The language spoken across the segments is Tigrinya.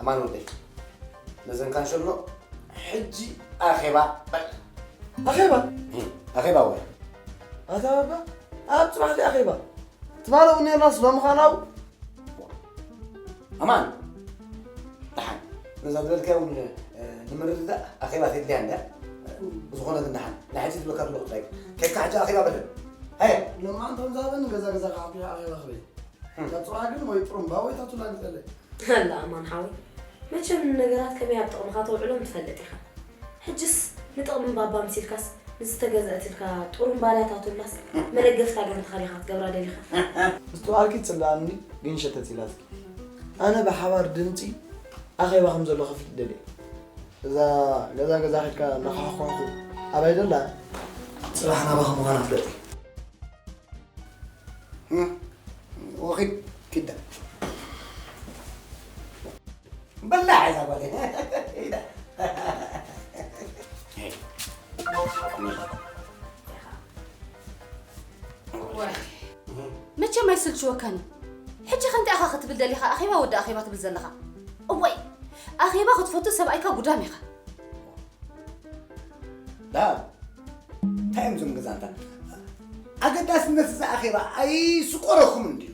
ማን ወደይ? ነዘን ካንሸሎ ሕጂ ኣኼባ በል። ኣኼባ? እም፣ ኣኼባ ወይ? ኣታ ባባ፣ ኣብ ጽባሕ ድዩ ኣኼባ? ትማሊ እውን ነይርናስ ሎሚ ኸኣ ናብኡ። ኣማን፣ ደሓን። ነዛ ዝበልካያ እውን፣ እ፣ ንምርድዳእ ኣኼባ ተድልያ እንድያ። ብዝኾነ ግን ደሓን። ናይ ሕጂ ዝብለካ ዘለኹ ጥራይ። ኬድካ ሕጂ ኣኼባ በለን። ሃየ። ሎማዓንቲ ከምዛ በኒ ገዛ ገዛ ክዓቢ ኣኼባ ክብል። እም። ካብ ጽባሕ ግን ወይ ጥሩምባ ወይ ታቱላ ግዘለይ። ኣላ ኣማን ሓወይ፣ መቸም ንነገራት ከመይ ኣብ ጥቕምኻ ተውዕሎም ትፈልጥ ኢኻ። ሕጅስ ንጥቕሚ ባባ ምሲልካስ ንዝተገዝአትልካ ጥሩምባን ታቱላስ መደገፍታ ጋንታኻ ዲኻ ክትገብራ ደሊኻ? ምስትውዓልኪ ይጽልኣኒ፣ ግን ሸተት ኢላትኪ። ኣነ ብሓባር ድምጺ ኣኼባ ከም ዘሎ ከፍልጥ ደልየ። እዛ ገዛ ገዛ ኬድካ እናኻሕኳሕኩ ኣባይ ደላ ጽባሕ ናባኻ ምዃና ፍለጥ። እም፣ ወኺድ ኪዳ። በላሕ እዛ ጓል። ኢዳ። መቸም ኣይስልችወካን እዩ። ሕጂ ከ እንታይ ኢኻ ክትብል ደሊኻ? ኣኼባ ወዲ ኣኼባ ትብል ዘለኻ? እዋይ፣ ኣኼባ ክትፈቱ ሰብኣይካ ጉዳም ኢኻ። ዳ፣ እንታይ እዮም እዞም ገዛንታ? ኣገዳስነት እዚ ኣኼባ ኣይስቆረኹምን ድዩ?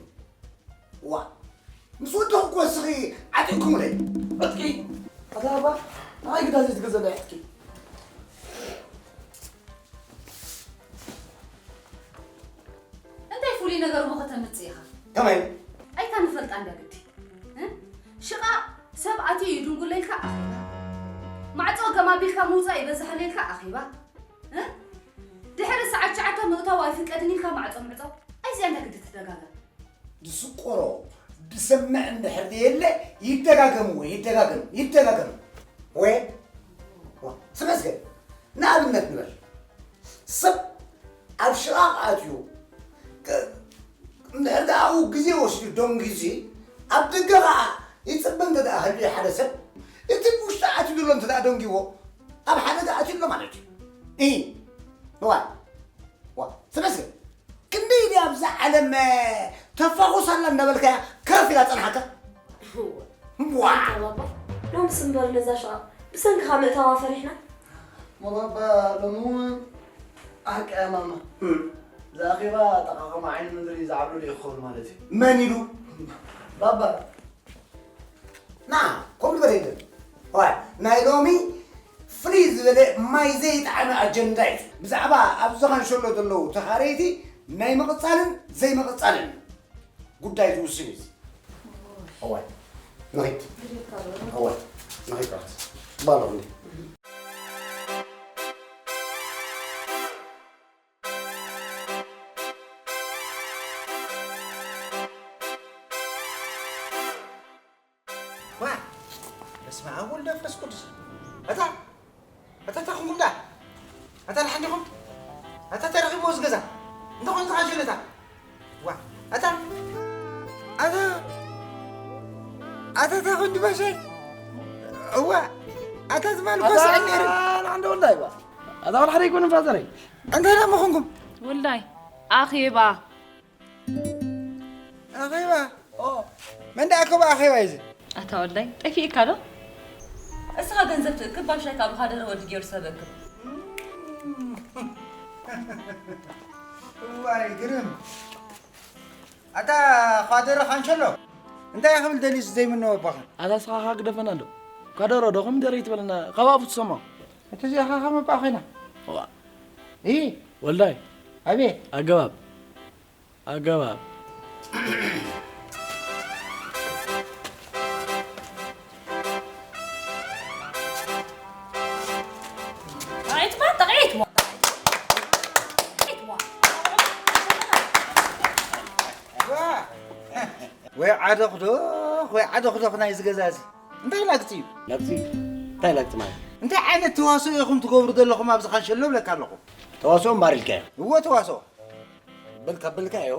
ዋ፣ ምስ ወደኹ እኮ እስኺ ዓጢቕኩምለይ። ዕጥቂ፣ ኣታ ባባ፣ ንዓይ ግዳ ዘይትገዘለይ ዕጥቂ። እንታይ ፍሉይ ነገር እሞ ከተምጽእ ኢኻ? ከመይ? ኣይታ ንፈልጣ እንዳ ግዲ። እ? ሽቓ ሰብ ኣትዩ ይድንጉለልካ ኣኼባ። ማዕጾ ገማቢልካ ምውጻእ ይበዝሓለልካ ኣኼባ። እ? ድሕሪ ሰዓት ትሽዓተ ምእታው ኣይፍቀድን ኢልካ ማዕጾ ምዕጾ። ኣይዚኣ እንዳ ግዲ ትደጋገም። ድስቆሮ፣ ድሰምዕ እንድሕር ደየለ ይደጋገም ወይ ይደጋገም፣ ይደጋገም። ወይ? ዋ፣ ስምዕስከ፣ ንኣብነት ንበል። ሰብ ኣብ ሽቓቕ ኣትዩ፣ ክ-፣ እንድሕር ደኣ ኣብኡ ግዜ ወሲዱ ደንጊዙ፣ ኣብ ደገ ኸኣ ይጽበ እንተ ደኣ ሃልዩ ሓደ ሰብ፣ እቲ ብውሽጢ ኣትዩ ዘሎ እንተ ደኣ ደንጊዎ፣ ኣብ ሓደጋ ኣትዩ ኣሎ ማለት እዩ። እይ፣ ዋ፣ ዋ፣ ስምዕስከ፣ ክንደይ ድያ ኣብዛ ዓለም፣ እ፣ ተፋኹስ ኣላ እንዳበልካያ ከፍ ኢላ ጸንሓካ? እወ። ዋ! ኣንታ ባባ፣ ሎምስ እምበር ነዛ ሽቓቕ ብሰንክኻ ምእታዋ ፈሪሕና። እሞ ባባ፣ ሎሚ እውን ሓቂ እያ ማማ። እም። እዛ ኣኼባ ኣጠቓቕማ ዓይኒ ምድሪ ዝዓብለሉ እዩ ክኸውን ማለት እዩ። መን ኢሉ? ባባ። ና፣ ከምኡ ግበር የለን። ዋይ፣ ናይ ሎሚ ፍልይ ዝበለ ማይ ዘይጠዓመ ኣጀንዳ እዩ። ብዛዕባ ኣብዚ ኻንሸሎ ዘለዉ ተኻረይቲ ናይ ምቕጻልን ዘይምቕጻልን ጉዳይ ዝውስን እዩ። እዋይ፣ ንኺድ። እዋይ፣ ንኺድ ራስ። ባሎ እንዴ። ዋ፣ በስመ ኣብ ወልድ መንፈስ ቅዱስ። ኣታ፣ ኣታ፣ ኣታ ኹንኩም ዳ? ኣታ፣ ደሓን ዲኹም? ኣታ፣ ተረኺብዎ እዚ ገዛ? እንታይ ኮይኑ ተኻንሸለታ? ዋ፣ ኣታ፣ ኣታ፣ ኣታ፣ ኣታ፣ ክንዲ ባሻይ። እዋ፣ ኣታ፣ ትማል እኮ ኣታ፣ ስዕል ነይሩ። ኣታ፣ ወልዳይ፣ ዋ። ኣታ፣ ወላ ሓደ ኣይኮነን ፋዘረይ። እንታይ ደሞ ኹንኩም? ወልዳይ፣ ኣኼባ። ኣኼባ? ኦ፣ መን ደኣ ኣኮባ ኣኼባ እዩ እዚ? ኣታ ወልዳይ፣ ጠፊእካ ዶ? እስኻ ገንዘብ ትእክብ፣ ባሻይ ካብ ሃደረ ወዲ ጊዮርጊስ ተበክብ። እዋይ፣ ግርም። ኣታ ኳደረ ካንሸሎ፣ እንታይ ክብል ደልዩስ ዘይምነው ኣባኻ? ኣታ እስኻ ኸኣ ግደፈና እንዶ። ኳደሮ ዶ ኮሚደረ ይትበለና፣ ካብ ኣፉ ትሰምዖ። እቲ እዚኣ ኸኣ ከመይ እባ ኮይና? እዋ። ኢ? ወልዳይ። ኣቤት። ኣገባብ። ኣገባብ። ጠቒትዋ፣ ጠቒትዋ። ጠቒትዋ። ወይ ዓደኽዶኽ፣ ወይ ዓደኽዶኽ ናይዚ ገዛ እዚ። እንታይ ላግጺ እዩ? ላግጺ? እንታይ ላግጺ ማለት? እንታይ ዓይነት ተዋስኦ ኢኹም ትገብሩ ዘለኹም ኣብዚ ካንሸሎ እብለካ ኣለኹ። ተዋስኦ እምበር ኢልካዮ። እወ፣ ተዋስኦ። በል ካብ በልካዮ፣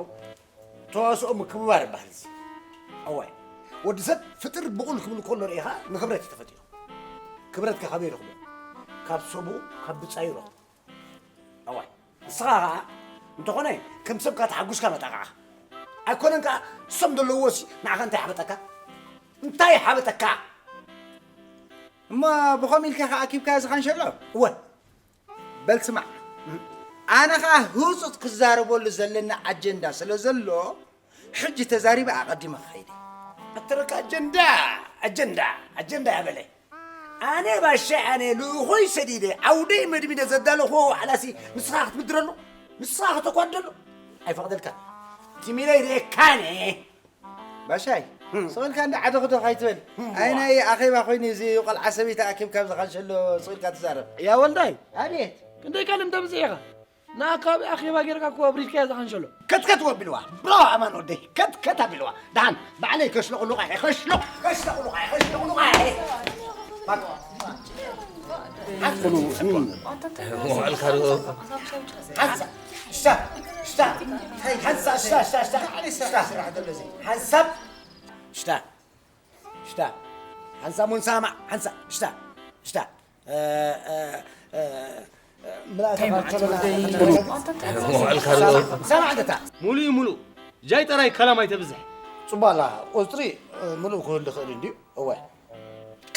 ተዋስኦ ምክብባር ይበሃል እዚ። እዋይ፣ ወዲ ሰብ ፍጥር ብቑል ክብል ከሎ ርኢኻ ንክብረት እዩ ተፈጢሩ። ክብረትካ ካበይ ይረኽቦ? ካብ ሰብኡ፣ ካብ ብጻዩ ይረኽቦ። እዋይ፣ ንስኻ ኸኣ እንተኾነ ከም ሰብካ ተሓጒስካ መጣቕዓ። ኣይኮነን ከኣ እሶም ዘለውዎሲ ንዓኻ እንታይ ሓበጠካ? እንታይ ሓበጠካ? እሞ ብኸም ኢልካ ከኣኪብካ ዝኻንሸሎ? እወ። በል ስማዕ፣ ኣነ ኸኣ ህጹጽ ክዛረበሉ ዘለና ኣጀንዳ ስለ ዘሎ፣ ሕጂ ተዛሪበ ኣቐዲመ ክኸይድ እየ። ኣትረካ ኣጀንዳ፣ ኣጀንዳ፣ ኣጀንዳ ያበለ። ኣነ ባሻይ ኣነ ልኡኾይ ሰዲደ፣ ዓውደይ መድሚደ ዘዳለኹዎ ዋዕላሲ ንስኻ ክትምድረሉ፣ ንስኻ ከተጓደሉ ኣይፈቕደልካ። ትሚለይ ርኤካነ። ባሻይ፣ ስቕ ኢልካ እንዳ ዓደኹ ዶ ካይትበል። ኣይ ናይ ኣኼባ ኮይኑ እዚ ቆልዓ ሰበይቲ ኣኪብካ ኣብዚ ካንሸሎ ስቕ ኢልካ ትዛረብ። ያ ወልዳይ፣ ኣቤት። ክንደይ ካልእ እንተምጽእ ኢኻ? ንኣካባቢ ኣኼባ ጌርካ እኮ ኣብሪድካዮ ዝሓንሸሎ። ከትከት ወቢልዋ። ብራቮ ኣማን ወደይ። ከትከት ኣቢልዋ። ደሓን ባዕለይ ከሽለቑሉቓ እየ። ከሽለቑ፣ ከሽለቑሉቓ እየ። ከሽለቑሉቓ እየ። ባክ። ሓዝኩሉ። መዋዕልካ ዶ? ሓንሳ፣ ሽታ፣ ሽታ። ሓንሳ፣ ሽታ፣ ሽታ፣ ሽታ። ሽታ። ሓንሳብ፣ ሽታ። ሽታ። ሓንሳብ ሙንሳማ፣ ሓንሳ፣ ሽታ፣ ሽታ። እ፣ እ፣ እ፣ እ፣ ምላእታ እንታይ ማለት ካቸሎና ወደይ? መዋዕልካ ዶ? ሳማ፣ ሳማ ዓደታ። ሙሉእ እዩ ሙሉእ። ጃይ ጥራይ ከላም ኣይተብዝሕ። ጽቡቕ ኣላ። ቁጽሪ፣ እ፣ ሙሉእ ክህሉ ይኽእል እዩ እንድዩ። እወ።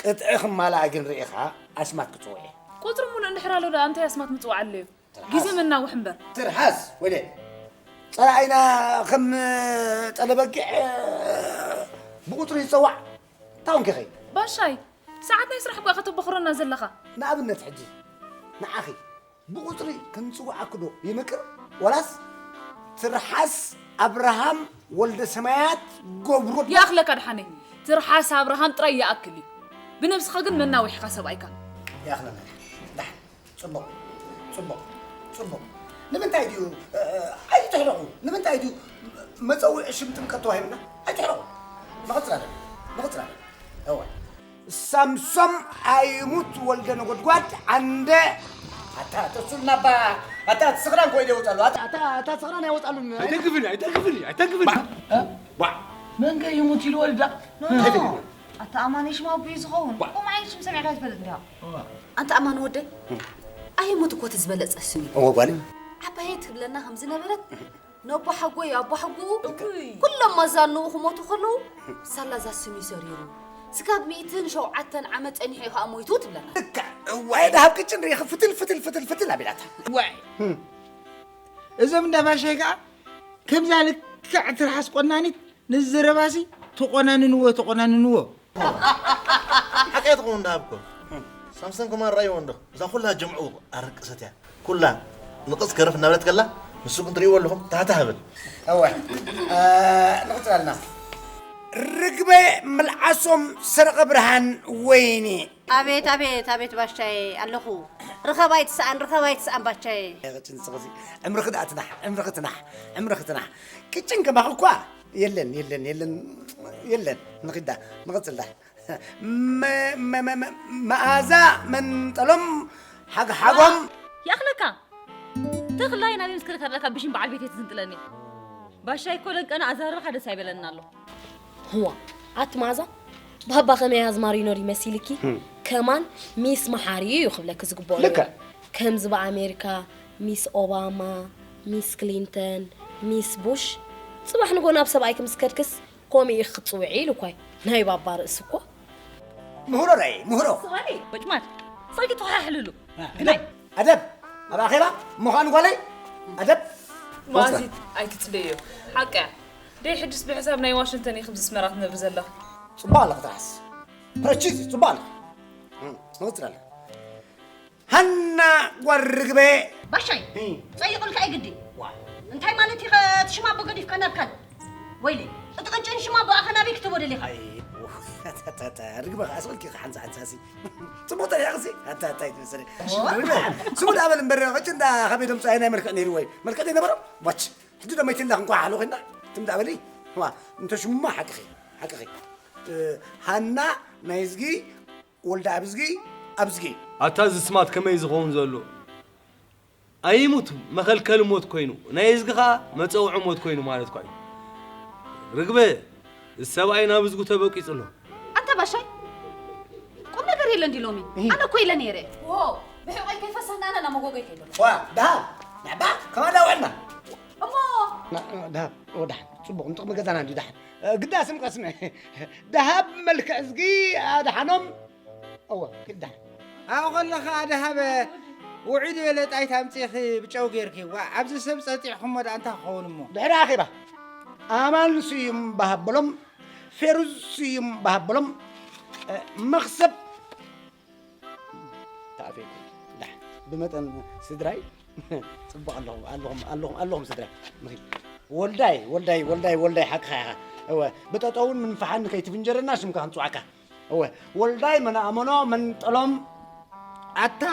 ቅጥዒ ክማላኣ ግን ርኢኻ ኣስማት ክጽውዕ እየ። ቁጽሪ ሙሉእ እንድሕር ኣሎ ደኣ እንታይ ኣስማት ምጽዋዕ ኣለዮ? ትርሓስ። ግዜ መናውሕ እምበር። ትርሓስ፣ ወይለ። ጸላኢና ከም ጠለበጊዕ ብቁጽሪ ይጸዋዕ። እንታይ ኮንኪ ኸይ? ባሻይ፣ ሰዓት ናይ ስራሕ እኳ ከተበኽረና ዘለኻ። ንኣብነት ሕጂ ንዓኺ ብቁጽሪ ክንጽውዓኪ ዶ ይምቅር? ወላስ ትርሓስ ኣብርሃም ወልደ ሰማያት ገብሩ? ይኣኽለካ ድሓነይ። ትርሓስ ኣብርሃም ጥራይ ይኣክል እዩ። ብነብስኻ ግን መናዊሕካ ሰብኣይካ። ይኣኽለና። ዳሕ። ጽቡቕ፣ ጽቡቕ፣ ጽቡቕ። ንምንታይ ድዩ፣ እ፣ እ፣ ኣይትሕለቑ። ንምንታይ ድዩ መጸውዒ ሽም ጥምቀት ተዋሂብና? ኣይትሕለቑ። ንቕጽል ኣለና፣ ንቕጽል ኣለና። እወ። ሳምሶም ኣይሙት ወልደ ነጎድጓድ ዓንደ። ኣታ ተሱልና ባ፣ ኣታ እቲ ስኽራን ኮይደ ይወጻሉ። ኣታ፣ ኣታ፣ ኣታ ስኽራን ኣይወጻሉን። ኣይተግፍኒ፣ ኣይተግፍኒ፣ ኣይተግፍኒ። ባ፣ እ? ባ። መንገ ይሙት ኢሉ ወልዳ። ኖ፣ ኖ። እንታይ ተገይሩ? ኣታ ኣማን ሽም ኣቦ እዩ ዝኸውን። ዋ። ከምኡ ዓይነት ሽም ሰሚዕካ ኣይትፈልጥ እንዲኻ? ዋ። ኣንታ ኣማን ወደይ፣ ኣይሙት እኮ እቲ ዝበለጸ ስም እዩ። እወ ጓለይ። ዓባየይ ትብለና ከም ዝነበረት፣ ነቦ ሓጎይ ኣቦ ሓጎኡ፣ እኩይ። ኩሎም ኣዛንኡ ክሞቱ ከለዉ፣ ሳላ እዛ ስም እዩ ሰሪሩ። ስጋብ ሚእትን ሸውዓተን ዓመት ጸኒሑ እዩ ከኣ ሞይቱ ትብለና። ልክዕ። እዋይ፣ ደሃብ ቅጭን ርኢኺ ፍትል፣ ፍትል፣ ፍትል፣ ፍትል ኣቢላታ። እዋይ። እም። እዞም እንዳ ባሻይ ከኣ ከምዛ ልክዕ ትርሓስ ቆናኒት ነዚ ዘረባሲ ተቖናንንዎ፣ ተቖናንንዎ። ሓቀይ ትኸውን ደሃብ እኮ። ሳምሰን ከማን ራእይዎ እንዶ። እዛ ኩላ ጀምዑ ኣረቅሰት እያ። ኩላ ንቕጽ ከረፍ እናበለት ከላ፣ ንሱ ግን ትርእይዎ ኣለኹም፣ ታህታህ ብል። እወ። እ፣ ንቕጽል ኣለና። ርግበ ምልዓሶም ሰረቐ ብርሃን ወይኒ። ኣቤት፣ ኣቤት፣ ኣቤት ባሻይ ኣለኹ። ርኸብ ኣይትስኣን፣ ርኸብ ኣይትስኣን ባሻይ። ቅጭን ስቕሲ። ዕምርኺ ደኣ ትናሕ፣ ዕምርኺ ትናሕ፣ ዕምርኺ ትናሕ። ቅጭን ከማኺ እኳ የለን፣ የለን፣ የለን፣ የለን። ንኺዳ፣ ንቕጽል ዳ። መ-፣ መ-፣ መ-፣ መ-፣ መኣዛ መንጠሎም ሓግሓጎም። ይኣኽለካ። ተኽላይ ናበይ ምስ ከድካ ደኣ ካብ ብሽም በዓል ቤተይ ትዝንጥለኒ። ባሻይ እኮ ደንቀና ኣዛርባኻ ደስ ኣይበለንን ኣሎ። ህዋ፣ ኣቲ መኣዛ፣ ባባ ከመይ ኣዝማሪኖ ድዩ መሲልኪ? ህም። ከማን ሚስ መሓሪ እዩ ክብለኪ ዝግብኦ ነይሩ። ልክዕ። ከምዚ ብኣሜሪካ ሚስ ኦባማ፣ ሚስ ክሊንተን፣ ሚስ ቡሽ፣ ጽባሕ ንጎ ናብ ሰብኣይኪ ምስ ከድክስ ከምኡ ኢኺ ክትጽውዒ ኢሉ እኳ እዩ። ናይ ባባ ርእሲ እኮ። ምህሮ ራእይ፣ ምህሮ። ስቕ በሊ፣ ወጭማድ። ስቕኪ ተኸሓሕልሉ። አ፣ ግናይ። ኣደብ፣ ኣብ ኣኼባ ምዃን ጓለይ፣ ኣደብ። ማዚ ኣይትጽበዮ። ሓቂ እያ። ደይ ሕጅስ ብሕሳብ ናይ ዋሽንግተን ኢኺ ኣብዚ ኣስመራ ትነብሪ ዘለኺ። ጽቡቕ ኣለኺ ትርሓስ። ፕረቺዝ፣ ጽቡቕ ኣለኺ። እም፣ ንቕጽል ኣለኺ። ሃና ጓል ርግበ። ባሻይ፣ እም። ጸይቑልካ እዩ ግዲ። ዋ። እንታይ ማለት እዩ እቲ ሽም ኣቦ ገዲፍካ ናብ ካልእ? ወይለይ፣ እቲ ቅጭን ሽም ኣቦ ኣኸ ናበይ ክትቦ ደሊኻ? ኣይ፣ ርግበ ኸዓ ስቕልኪ ኸዓ ሓንሳ ሓንሳሲ። ጽቡቕ ተሪኣኽሲ? ኣታ፣ ኣታ፣ ኣይትመሰለይ። ኦ። ርግበ፣ ስሙ ደኣ በል እምበር፣ ቅጭን ደኣ ኸመይ ደምጽኦ ናይ መልክዕ ነይርዎ እዩ። መልክዕ ዘይነበሮ? ዋች። ሕጂ ደሞ ኣይትላኽ እንኳ ሓሎ ኮይና። ትም ደኣ በሊ። ዋ፣ እንተ ሽሙማ ሓቅኺ፣ ሓቅኺ። እ፣ ሃና ናይዝጊ ወልደ ኣብዝጊ፣ ኣብዝጊ። ኣታ እዚ ስማት ከመይ ዝኸውን ዘሎ? ኣይሙት መኸልከሊ ሞት ኮይኑ፣ ናይ እዝጊ ኸኣ መጸውዒ ሞት ኮይኑ ማለት እኳ እዩ። ርግበ፣ እዚ ሰብኣይ ናብ እዝጉ ተበቂጹ ኣሎ። ኣንታ ባሻይ፣ ቁም ነገር የለን ድዩ ሎሚ? እህ። ኣነ እኮ ኢለ ነይረ። ዎ፣ ብሕቆይ ከይፈሰና ኣነ ናብ መጎጎይ ከይደ። ዋ፣ ደሃብ፣ ንዕባ፣ ከማን ዳውዕልና። እሞ። ና-፣ ደሃብ፣ ኦ፣ ደሓን፣ ጽቡቕ፣ ንጥቕሚ ገዛና እንድዩ ደሓን። እ፣ ግዳ ስም ቀስመ። ደሃብ መልክዕ እዝጊ ኣድሓኖም። እወ፣ ክዳን። ኣብኡ ከለኻ ደሃበ ውዑይ ዝበለ ጣይታ ኣምጺእኺ ብጨው ጌርኪ። ዋ፣ ኣብዚ ሰብ ጸጢዕኹሞ ደኣ እንታይ ክኸውን እሞ? ድሕሪ ኣኼባ፣ ኣማን ስዩም በሃበሎም፣ ፌሩዝ ስዩም በሃበሎም፣ እ፣ መኽሰብ ተኣፌኩ። ዳሕ፣ ብመጠን ስድራይ ጽቡቕ ኣለኹም፣ ኣለኹም፣ ኣለኹም፣ ኣለኹም ስድራይ። ምኺድ፣ ወልዳይ፣ ወልዳይ፣ ወልዳይ፣ ወልዳይ፣ ሓቅኻ ኢኻ። እወ፣ ብጠጠውን ምንፍሓን ከይትፍንጀረና ሽምካ ክንጽዋዕካ። እወ፣ ወልዳይ መናእመኖ መንጠሎም ኣታ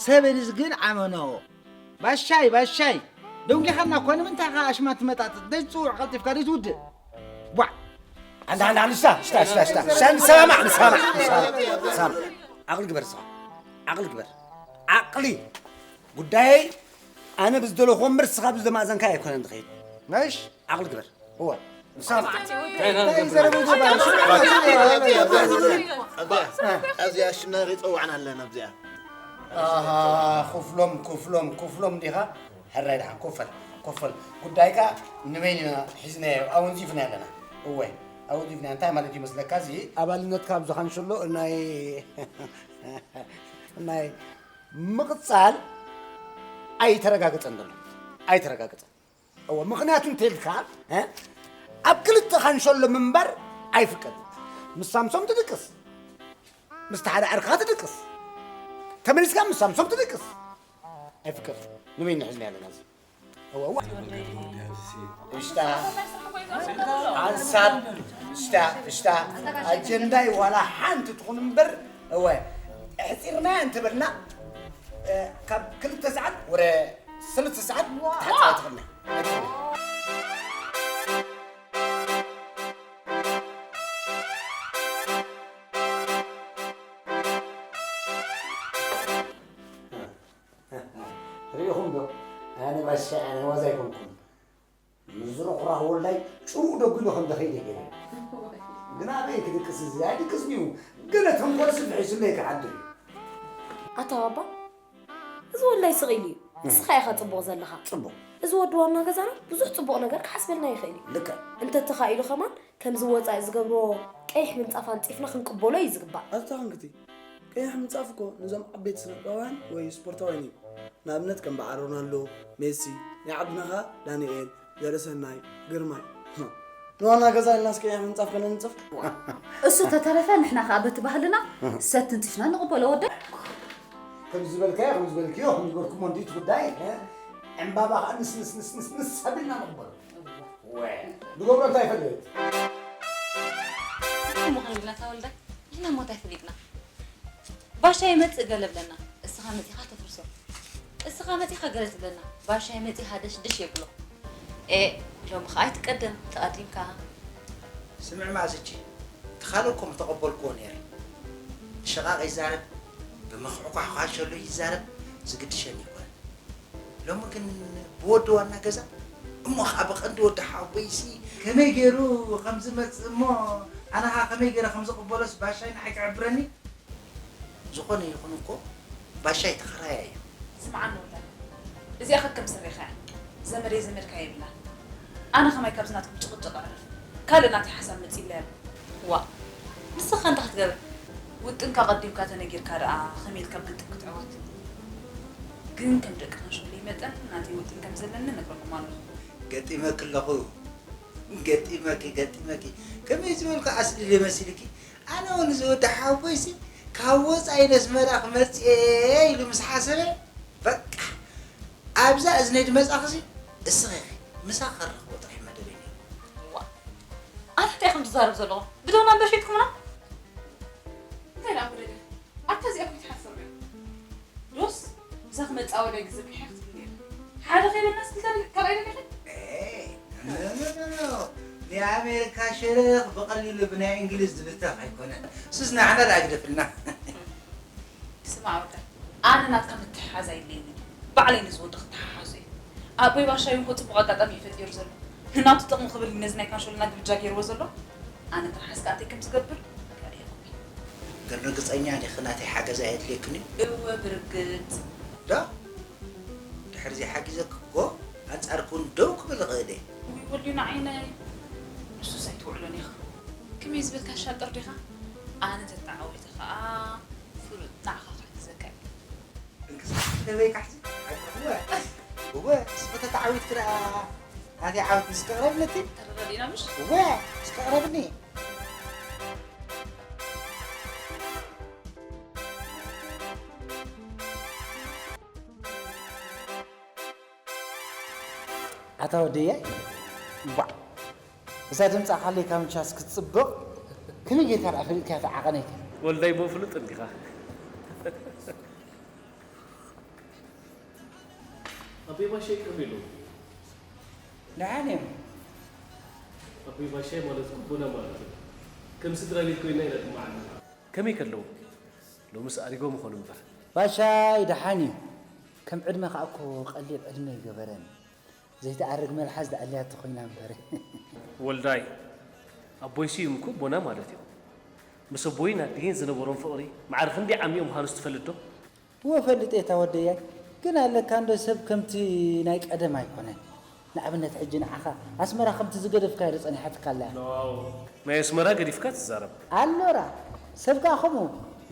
ሰበንስ ግን ዓመኖ። ባሻይ፣ ባሻይ፣ ደንጊኻና እኮ ንምንታይ ኢኻ ኣሽማት ትመጣጥጥ? ደይ ትጽውዕ ቀልጢፍካ ደይ ትውድእ። ቧዕ። ኣንዳ፣ ኣንዳ፣ ኣንዳ፣ ሽታ፣ ሽታ፣ ሽታ፣ ሽታ። ሽታ፣ ንሰማማዕ፣ ንሰማማዕ፣ ንሰማማዕ፣ ንሰማማዕ። ዓቕሊ ግበር፣ ንስኻ። ዓቕሊ ግበር። ዓቕሊ። ጉዳየይ ኣነ ብዝደለኹዎ እምበር ንስኻ ብዝደማእዘንካ ኣይኮነን ዝኸይድ። ነሽ? ዓቕሊ ግበር። እወ። ንሰማማዕ። እንታይ ዘረባ ይገባል? ኣብዚኣ ሽምና ከይጸዋዕና ኣለና ኣብዚኣ። ኣሃ፣ ክፍሎም፣ ክፍሎም፣ ክፍሎም ዲኻ? ሕራይ ደሓን፣ ኮፈል፣ ኮፈል። ጉዳይካ ንበይንና ሒዝናዮ፣ ኣወንዚፍናዮ ኣለና። እወ፣ ኣወንዚፍናዮ። እንታይ ማለት ይመስለካ? እዚ ኣባልነትካ ኣብዚ ካንሸሎ ናይ፣ ናይ ምቕጻል ኣይተረጋገጸን ዘሎ። ኣይተረጋገጸን። እወ፣ ምኽንያቱ እንተልካ፣ እ? ኣብ ክልተ ካንሸሎ ምንባር ኣይፍቀድን። ምስ ሳምሶም ትድቅስ፣ ምስቲ ሓደ ዓርክኻ ትድቅስ። ተመሊስካ ምስ ሳምሶም ትድቅስ። ኣይፍቀድን። ንበይንና ሒዝናዮ ኣለና እዚ። እወ፣ እወ። እሽታ፣ ሓንሳብ፣ እሽታ፣ እሽታ፣ ኣጀንዳይ ዋላ ሓንቲ ትኹን እምበር፣ እወ፣ ኣሕጺርና እንተበልና፣ እ፣ ካብ ክልተ ሰዓት ወደ ሰለስተ ሰዓት ክትሓጽባ ትኽእልና። ርኢኹም ዶ? ኣነ ባሻ፣ ኣነ ዋዛ ኣይኮንኩን። ንዝረኹራኽ ወልዳይ ጭው ደጉ ኢሉ ከም ደኸይደ ገይረ። ግን ኣበይ ክድቅስ እዚ? ኣይድቅስን እዩ። ገለ ተንኮል ስፍሕ ኢሉለይ ክሓድር እዩ። ኣታ ባባ፣ እዚ ወልዳይ ስቕ ኢሉ እዩ። ንስኻ ኢኻ ጽቡቕ ዘለኻ። ጽቡቕ። እዚ ወዲ ዋና ገዛና ብዙሕ ጽቡቕ ነገር ክሓስበልና ይኽእል እዩ። ልክዕ። እንተተኻኢሉ ከማን ከምዚ ወጻኢ ዝገብሮ ቀይሕ ምንጻፍ ኣንጺፍና ክንቅበሎ እዩ ዝግባእ። ኣታ ክንክቲ፣ ቀይሕ ምንጻፍ እኮ ነዞም ዓበይቲ ስነጥበባውያን ወይ ስፖርታውያን እዩ። ንኣብነት ከም በዓል ሮናልዶ፣ ሜሲ፣ ናይ ዓድና ኸኣ ዳንኤል፣ ዘርእሰናይ፣ ግርማይ። ንዋና ገዛ ኢልናስ ቀይሕ ምንጻፍ ከነንጽፍ? እሱ ተተረፈ ንሕና ኸኣ በቲ ባህልና ሰቲ እንጺፍና ንቕበሎ ወደይ። ከም ዝበልካዮ፣ ከም ዝበልክዮ፣ ከም ዝበልኩሞ እንዲ እቲ ጉዳይ፣ እ? ዕምባባ ኸኣ ንስ፣ ንስ፣ ንስ፣ ንስ፣ ንስ ኣቢልና ንቕበሎ። ወ፣ ንገብሮ እንታይ ይፈልጥ? እሞ ኸይድና ተወልደ፣ ንሕና እሞ እንታይ ፈሊጥና? ባሻ ይመጽእ ገለ ብለና፣ እስኻ መጺኻ ተፍርሶ። እስኻ መጺኻ ገለ ትብለና፣ ባሻ ይመጺኻ ደሽ ደሽ የብሎ። ኤ፣ ሎሚ ኸኣ ኣይትቀደም፣ ተቐዲምካ። ስምዕ ማእዝጂ፣ እቲ ካልእ እኮ ምተቐበልክዎ ነይረ። ብሸቓቕ ይዛረብ፣ ብምኽሕኳሕኳሕ ሸሎ ይዛረብ፣ ዝግድሸኒ ኣይኮነን። ሎሚ ግን ብወዲ ዋና ገዛ፣ እሞ ኸዓ ብቐንዲ ወዲ ሓወቦይሲ ከመይ ገይሩ ከም ዝመጽእ እሞ ኣነ ኸዓ ከመይ ገይረ ከም ዝቕበሎስ ባሻይ ንዓይ ክሕብረኒ? ዝኾነ ይኹን እኮ ባሻይ ተኸራያይ እዩ። ስምዓኒ ወዳይ፣ እዚኣ ከከም ስሬኻ እያ። ዘመደይ ዘመድካ የብላን። ኣነ ኸማይ ካብዚ ናትኩም ጭቕጭቕ ኣዕርፍ። ካልእ ናተይ ሓሳብ መጺእለይ ኣሎ። ዋእ፣ ንስኻ እንታይ ክትገብር? ውጥንካ ቀዲምካ ተነጊርካ ደኣ ከመይ ኢልካ ግጥም ክትዕወት? ግን ከም ደቂ ካንሸሎይ መጠን ናተይ ውጥን ከም ዘለኒ እነግረኩም ኣለኹ። ገጢመኪ ኣለኹ። ገጢመኪ፣ ገጢመኪ። ከመይ ዝበልኩ ኣስሊ ዶ መሲልኪ? ኣነ እውን እዚ ወዲ ሓወቦይሲ ካብ ወጻኢ ነስመራ ክመጽእ እየ ኢሉ ምስ ሓሰበ፣ በቃ፣ ኣብዛ እዝነይ ድመጻኽሲ እስኺ ኢኺ። ምሳኺ ከራኽቦ ጥራሕ መደበይ ነይሩ። ዋእ፣ ኣነ እንታይ ኢኹም ትዛረቡ ዘለኹም? ብደውና እምበር ሸይጥኩምና? እንታይ ደኣ ጉደለ? ኣታ እዚኣ እኮ ኣይትሓፍርን ዶ? ዶስ ምሳኺ መጻወደይ ግዜ ብሕያኽ ትብል ነይረ። ሓደ ከይበልናስ ክልተ ካልኣይ ደሊኺ? ኤ፣ ኖ፣ ኖ፣ ኖ፣ ኖ። ናይ ኣሜሪካ ሸረኽ ብቐሊሉ ብናይ እንግሊዝ ዝብተኽ ኣይኮነን። እሱስ ንዓና ደኣ ግደፍልና። ስማዕ ወዳይ፣ ኣነ ናትካ ምትሕሓዝ ኣየድልየንን እዩ። ባዕለይ ነዚ ወዲ ክተሓሓዞ እየ። ኣቦይ ባሻይ እውን እኮ ጽቡቕ ኣጋጣሚ እዩ ፈጢሩ ዘሎ። ንናቱ ጥቕሚ ክብል ነዚ ናይ ካንሸሎና ግብጃ ገይርዎ ዘሎ። ኣነ ጥራሕ እስከ ኣንታይ ከም ዝገብር ርግኣት የብለይን። ግን ርግጸኛ ዲኺ ናተይ ሓገዝ ኣየድልየክን እዩ? እወ ብርግጽ። ዶ? ድሕሪ ዘይሓጊዘኪ እኮ ኣንጻርኪ እውን ደው ክብል እኽእል እየ። ውይ ወልዩና ዓይነይ። ንሱስ ኣይትውዕሎን ኢኻ። ከመይ ዝበልካ ሻጥር ዲኻ? ኣነ ተተዓዊተ ኸኣ ከመይ ካሕጂ? እወ፣ እወ፣ እስኺ ተተዓዊትኪ ደኣ፣ ናተይ ዓወት ምስኪ ቅረብኒ እቲ። ተረዳዲእና ምሽ? እወ፣ እስኪ ቅረብኒ። ኣታ ወደየ፣ ዋዕ፣ እዛ ድምፃ ካለይ ካብ ምቻስ ክትፅብቕ፣ ከመይ ጌርካ ደኣ ፈሊጥካያ እታ ዓቐነይ ከ? ወልዳይ፣ ብኡ ፍሉጥ እንዲኻ። ኣቦይ ባሻይ ቅርብ የለዉ። ደሓን እዮም። ኣቦይ ባሻይ ማለት እኮ ቦና ማለት እዩ። ከም ስድራ ቤት ኮይና ኢና ንጥማዓሉ። ከመይ ከለዉ? ሎምስ ኣሪጎም ይኾኑ እምበር። ባሻይ ደሓን እዩ። ከም ዕድመ ከኣ እኮ ቀሊል ዕድመ ኣይገበረን። ዘይትኣርግ መልሓስ ዝኣልያ ተኾይና እምበር። ወልዳይ፣ ኣቦይ ስዩም እኮ ቦና ማለት እዩ። ምስ ኣቦይን ኣዲህን ዝነበሮም ፍቕሪ ማዕረ ክንደይ ዓሚቑ ምዃኑስ ትፈልጥ ዶ? እወ፣ እፈልጥ እየ እታ ወደያይ። ግን ኣለካ እንዶ ሰብ ከምቲ ናይ ቀደም ኣይኮነን። ንኣብነት ሕጂ ንዓኻ ኣስመራ ከምቲ ዝገደፍካዮ ዶ ጸኒሓትካ ኣላ? ኖ፣ ናይ ኣስመራ ገዲፍካ ትዛረብ። ኣሎራ፣ ሰብ ከኣ ከምኡ።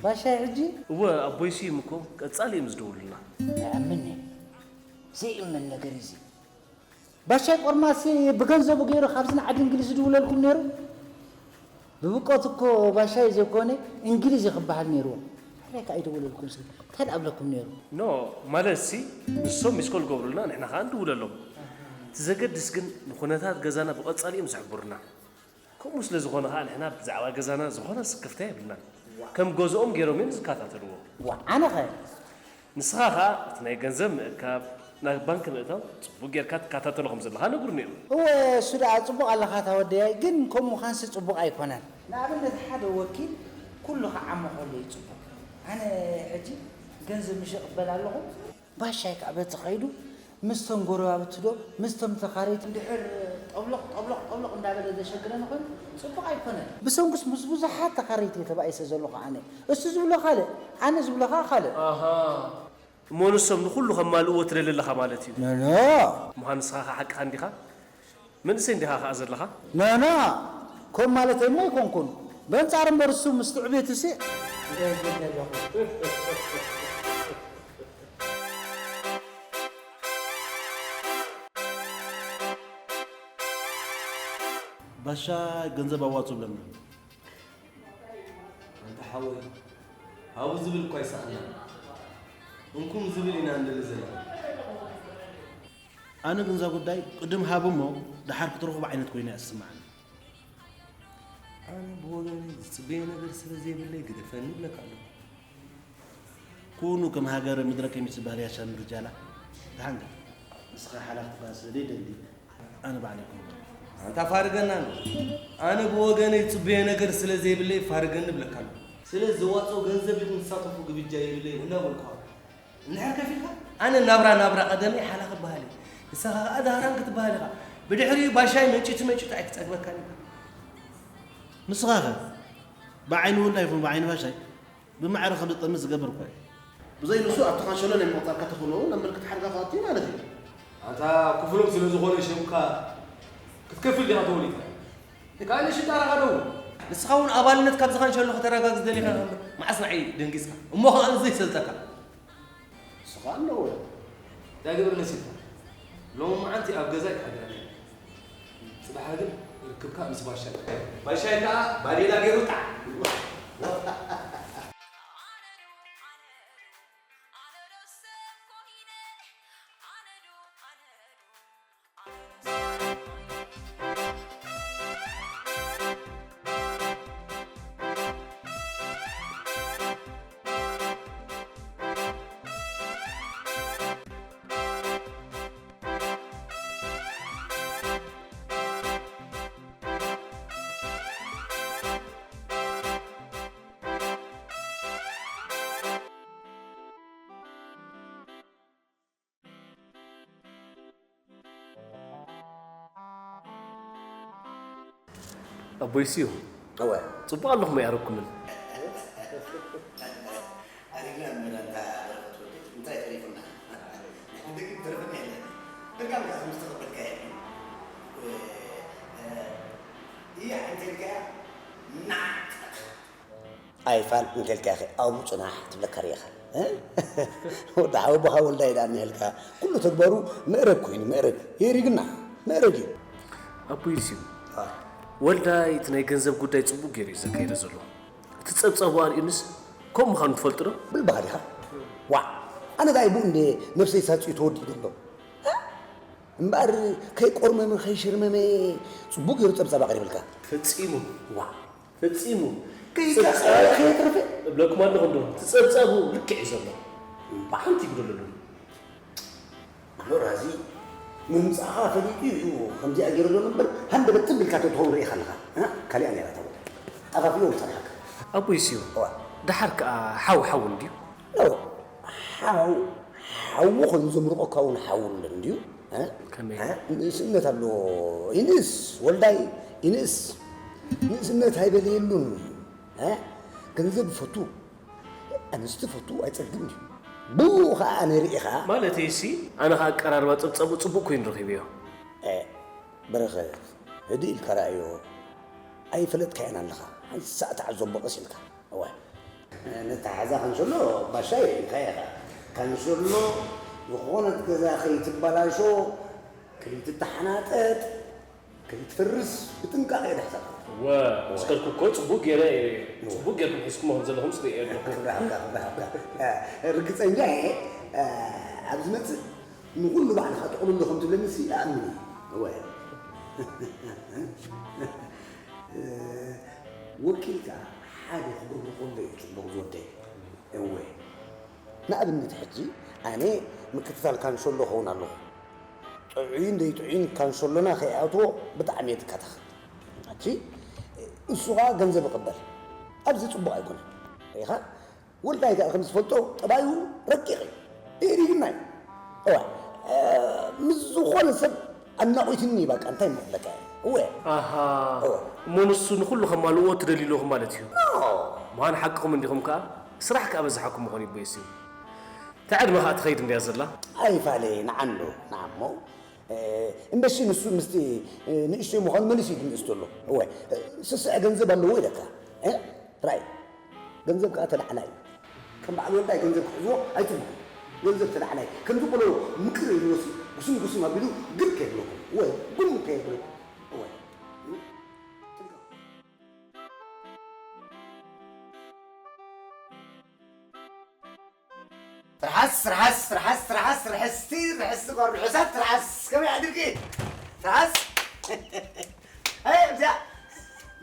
ባሻይ ሕጂ? እወ፣ ኣቦይ ስዩም እኮ ቀጻሊ እዮም ዝደውሉልና። ኣይኣምንን እየ። ዘይእመን ነገር እዩ እዚ። ባሻይ ቆርማሲ ብገንዘቡ ገይሩ ካብዚ ንዓዲ እንግሊዝ ይድውለልኩም ነይሩ? ብብቆት እኮ ባሻይ ዘይኮነ እንግሊዝ እዩ ክበሃል ነይርዎ። ሕራይ ከኣ ይደውለልኩም ሲ እንታይ ደኣ ኣብለኩም ነይሩ? ኖ፣ ማለት ሲ ንሶም ሚስኮል ይገብሩልና፣ ንሕና ከኣ ንድውለሎም። እቲ ዘገድስ ግን ንኩነታት ገዛና ብቐጻሊ እዮም ዝሕብሩና። ከምኡ ስለ ዝኾነ ከኣ ንሕና ብዛዕባ ገዛና ዝኾነ ስክፍታ የብልናን። ከም ገዝኦም ገይሮም እዮም ዝከታተልዎ። ዋ፣ ኣነኸ? ንስኻ ከኣ እቲ ናይ ገንዘብ ምእካብ፣ ናብ ባንክ ምእታው ጽቡቕ ጌርካ ትከታተሎ ከም ዘለኻ ነግሩኒ እዮም። እወ፣ እሱ ደኣ ጽቡቕ ኣለኻ እታ ወደያይ፣ ግን ከምኡ ምዃንሲ ጽቡቕ ኣይኮነን። ንኣብነት ሓደ ወኪል ኩሉ ክዓሞ ከሎ እዩ ጽቡቕ። ኣነ ሕጂ ገንዘብ ምሽ እቕበል ኣለኹ፣ ባሻይ ከኣ በቲ ከይዱ ምስቶም ጎረባብቲ ዶ ምስቶም ተኻረይቲ እንድሕር ጠብሎቕ፣ ጠብሎቕ፣ ጠብሎቕ እንዳበለ ዘሸግረኒ ኮይኑ ጽቡቕ ኣይኮነን። ብሰንኩስ ምስ ብዙሓት ተኻረይቲ እየ ተባኢሰ ዘለኹ ኣነ። እሱ ዝብሎ ካልእ፣ ኣነ ዝብሎ ከኣ ካልእ። ኣሃ። እሞ ንሶም ንኹሉ ከማልእዎ ትደሊ ኣለኻ ማለት እዩ። ኖ፣ ኖ። ምዃኑ ንስኻ ከኣ ሓቅኻ እንዲኻ? መንእሰይ እንዲኻ ከኣ ዘለኻ? ኖ፣ ኖ። ከም ማለተይ እሞ ኣይኮንኩን። በንጻር እምበር እሱ ምስቲ ዕቤቱሲ። ባሻ ገንዘብ ኣዋጹ ብለና። ኣንታ ሓወይ፣ ሃቡ ዝብል እኳ ኣይሰኣናን። እንኩም ዝብል ኢና ንደሊ ዘለና። ኣነ ግን እዛ ጉዳይ ቅድም ሃቡ እሞ ደሓር ክትረኽቦ ዓይነት ኮይና እያ ትስምዓኒ። ኣነ ብወገነይ ዝጽበዮ ነገር ስለ ዘይብለይ ግደፈኒ እብለካ ኣለኹ። ኩኑ ከም ሃገረ ምድረ ከሚስ ዝበሃል ያሻ ምርጃላ። ደሓን ግን ንስኻ ሓላፍትኻ ስለ ዘይደሊ ኣነ ባዕለይ ክህቦ። ኣንታ ፋርገና ኣሎ። ኣነ ብወገነይ ዝጽበዮ ነገር ስለ ዘይብለይ ፋርገኒ እብለካ ኣለኹ። ስለ ዝዋጽኦ ገንዘብ ኢኹም ትሳተፉ ግብጃ የብለይን እናበልኩኻ። እንድሕር ከፊልካ ኣነ ናብራ ናብራ ቀደመይ ሓላ ክበሃል እየ። ንስኻ ከኣ ዳህራን ክትበሃል ኢኻ። ብድሕሪኡ ባሻይ መንጭቱ መንጭቱ ኣይክጸግበካን እዩ። ንስኻኸ ብዓይኒ ወልዳ ይኹን ብዓይኒ ባሻይ ብማዕረ ከም ዝጠምት ዝገብር እኮ እዩ። ብዘይ ንሱ ኣብቲ ካንሸሎ ናይ ምቕጻር ከተኽእሎ እውን ኣብ ምልክት ሓደጋ ክኣቱ እዩ ማለት እዩ። ኣንታ ክፍሎም ስለ ዝኾነ ሽምካ ክትከፍል ዲኻ ተወሊድካ? ካልእ ሽጣራ ዶ? ንስኻ እውን ኣባልነት ካብዚ ካንሸሎ ከተረጋግጽ ደሊኻ ኢኻ እምበር፣ መዓስ ንዓይ ደንጊጽካ? እሞ ኸኣ ዘይሰልጠካ። ንስኻ ኣለዎ። እንታይ ግበር መሲልካ? ሎሚ መዓልቲ ኣብ ገዛ ኣይትሓድርን። ጽባሕ ግን ርክብካ ምስ ባሻይ። ባሻይ ከኣ ባዴላ ገይሩ ጣዕ። ኣቦይ ስዩ፣ እወ። ጽቡቕ ኣለኹም ኣይኣረኩምን። ኣሪፍና እምበር ኣንታ በረኸት ወደይ፣ እንታይ ተሪፉና? ንሕና ግን ተረፈና የለን። ደጋም ከኣ ከም ዝተቐበልካዮ እዩ። እ፣ እ፣ እያ እንተልካያ፣ ንዓ። ኣይፋል እንተልካያ፣ ኣብኡ ጽናሕ ትብለካ ርኢኻ። ወዲ ሓወቦኻ ወልዳይ ደኣ እኒሀልካ። ኩሉ ተግባሩ መእረግ ኮይኑ፣ መእረግ። የሪግና፣ መእረግ እዩ። ኣቦይ ስዩ፣ ወልዳይ እቲ ናይ ገንዘብ ጉዳይ ጽቡቕ ገይሩ እዩ ዘካይዶ ዘሎ። እቲ ጸብጻቡ ኣርእዩንስ ከምኡ ምዃኑ ትፈልጡ ዶ? ብል በኻ ዲኻ? ዋዕ! ኣነ ዳኣ ይብኡ እንደ ነብሰይ ሳጽዩ ተወዲኡ ዘሎ። እምበኣር ከይቆርመመ ከይሽርመመ ጽቡቕ ገይሩ ጸብጻብ ኣቕሪብልካ። ፈጺሙ። ዋዕ! ፈጺሙ። ከይተረፈ እብለኩም ኣለኹ እንዶ እቲ ጸብጻቡ ልክዕ እዩ ዘሎ። ብሓንቲ ይጉደለሉ። ኣሎ ራዚ ምምጻኻ ፈሊጡ እዩ ከምዚኣ ገይሩ ዘሎ እምበር ሃንደበት ትብል ኢልካ ተትኸውን ርኢኻ ኣለኻ። ካሊኣ ነይራ እታ ቦታ። ጠፋፊኡ ምጸንሓካ። ኣቦይ ስዩ፣ ደሓር ከኣ ሓው ሓው እንድዩ። ሓው ሓው ኮይኑ ዘምርቐካ እውን ሓው ኣሎ እንድዩ። ንእስነት ኣሎ። ይንእስ ወልዳይ፣ ይንእስ። ንእስነት ኣይበለየሉን። ገንዘብ ይፈቱ፣ ኣንስቲ ይፈቱ፣ ኣይጸግም ድዩ? ብኡ ኸኣ ኣነ ርኢኻ። ማለተይሲ፣ ኣነ ኸኣ ኣቀራርባ ጸብጸቡ ጽቡቕ ኮይኑ ረኺበዮ። በረኸት፣ ህድእ ኢልካ ረኣዮ። ኣይፈለጥካዮን ኣለኻ። ሓንሳእ ተዓዘቦ ቀስ ኢልካ። እወ። ነታ ሓዛ ካንሸሎ ባሻይ ኢልካያ ኢኻ። ካንሸሎ ዝኾነት ገዛ ከይትበላሾ፣ ከይትተሓናጠጥ፣ ከይትፈርስ ብጥንቃቐ እየ ዝሕዛ። እወ፣ ምስ ከድኩ እኮ ጽቡቕ ገይረ እየ ርእየ። ጽቡቕ ገይርኩም ሒዝኩሞ ከም ዘለኹም ጽሪኤ ኣለኹ። ክብሪ ሃብካ፣ ክብሪ ሃብካ። ርግጸኛ እየ፣ ኣብ ዝመጽእ ንኹሉ ባዕልኻ ጥቕልሎ ከም ትብለኒ ሲ ይኣምን እየ። እወ። ወኪልካ ሓደ ክገብሮ ከሎ እዩ ጽቡቕ ዝወደይ። እወ። ንኣብነት ሕጂ ኣነ ምክትታል ካንሸሎ ኸውን ኣለኹ። ጥዑይን ዘይጥዑይን ካንሸሎና ከይኣትዎ ብጣዕሚ እየ ዝከታተል። ሕጂ እሱ ኸኣ ገንዘብ ይቕበል። ኣብዚ ጽቡቕ ኣይኮነን። ርኢኻ? ወልዳይ ከኣ ከም ዝፈልጦ ጠባዩ ረቂቕ እዩ። የሪግና እዩ። እዋ፣ ምስ ዝኾነ ሰብ ኣናቑትኒ በቃ እንታይ ምኽለካ እየ። እወ። ኣሃ። እወ። እሞ ንሱ ንኹሉ ከማልእዎ ትደልዩ ኣለኹም ማለት እዩ። ኖ። ምዃን ሓቅኹም እንዲኹም ከኣ ስራሕ ከኣ በዝሓኩም ምኾን ይቦይስ እዩ። እታ ዕድመ ከኣ ትኸይድ እንድያ ዘላ። ኣይፋለ ንዓሎ ንዓሞ እምበሺ ንሱ ምስቲ ንእሽተይ ምዃኑ መሊሱ እዩ ድንእስቶ ኣሎ። እወ። ስስዐ ገንዘብ ኣለዎ ኢለካ። ራይ ገንዘብ ከኣ ተላዕላ እዩ። ከም በዓል ወልዳይ ገንዘብ ክሕዝዎ ኣይትብሉ። ገንዘብ ተላዕላ እዩ። ከምዚ ቆሎ ምቅር ኢልዎሲ ጉስም ጉስም ኣቢሉ ግር ከየብለኩም። እወ ጉም ከየብለኩም። እወ። ትርሓስ ትርሓስ ትርሓስ ትርሓስ ርሕስቲ ርሕስቲ ጓል ርሑሳት ትርሓስ ከመይ ዓዲርኪ ትርሓስ ኣይ እዚኣ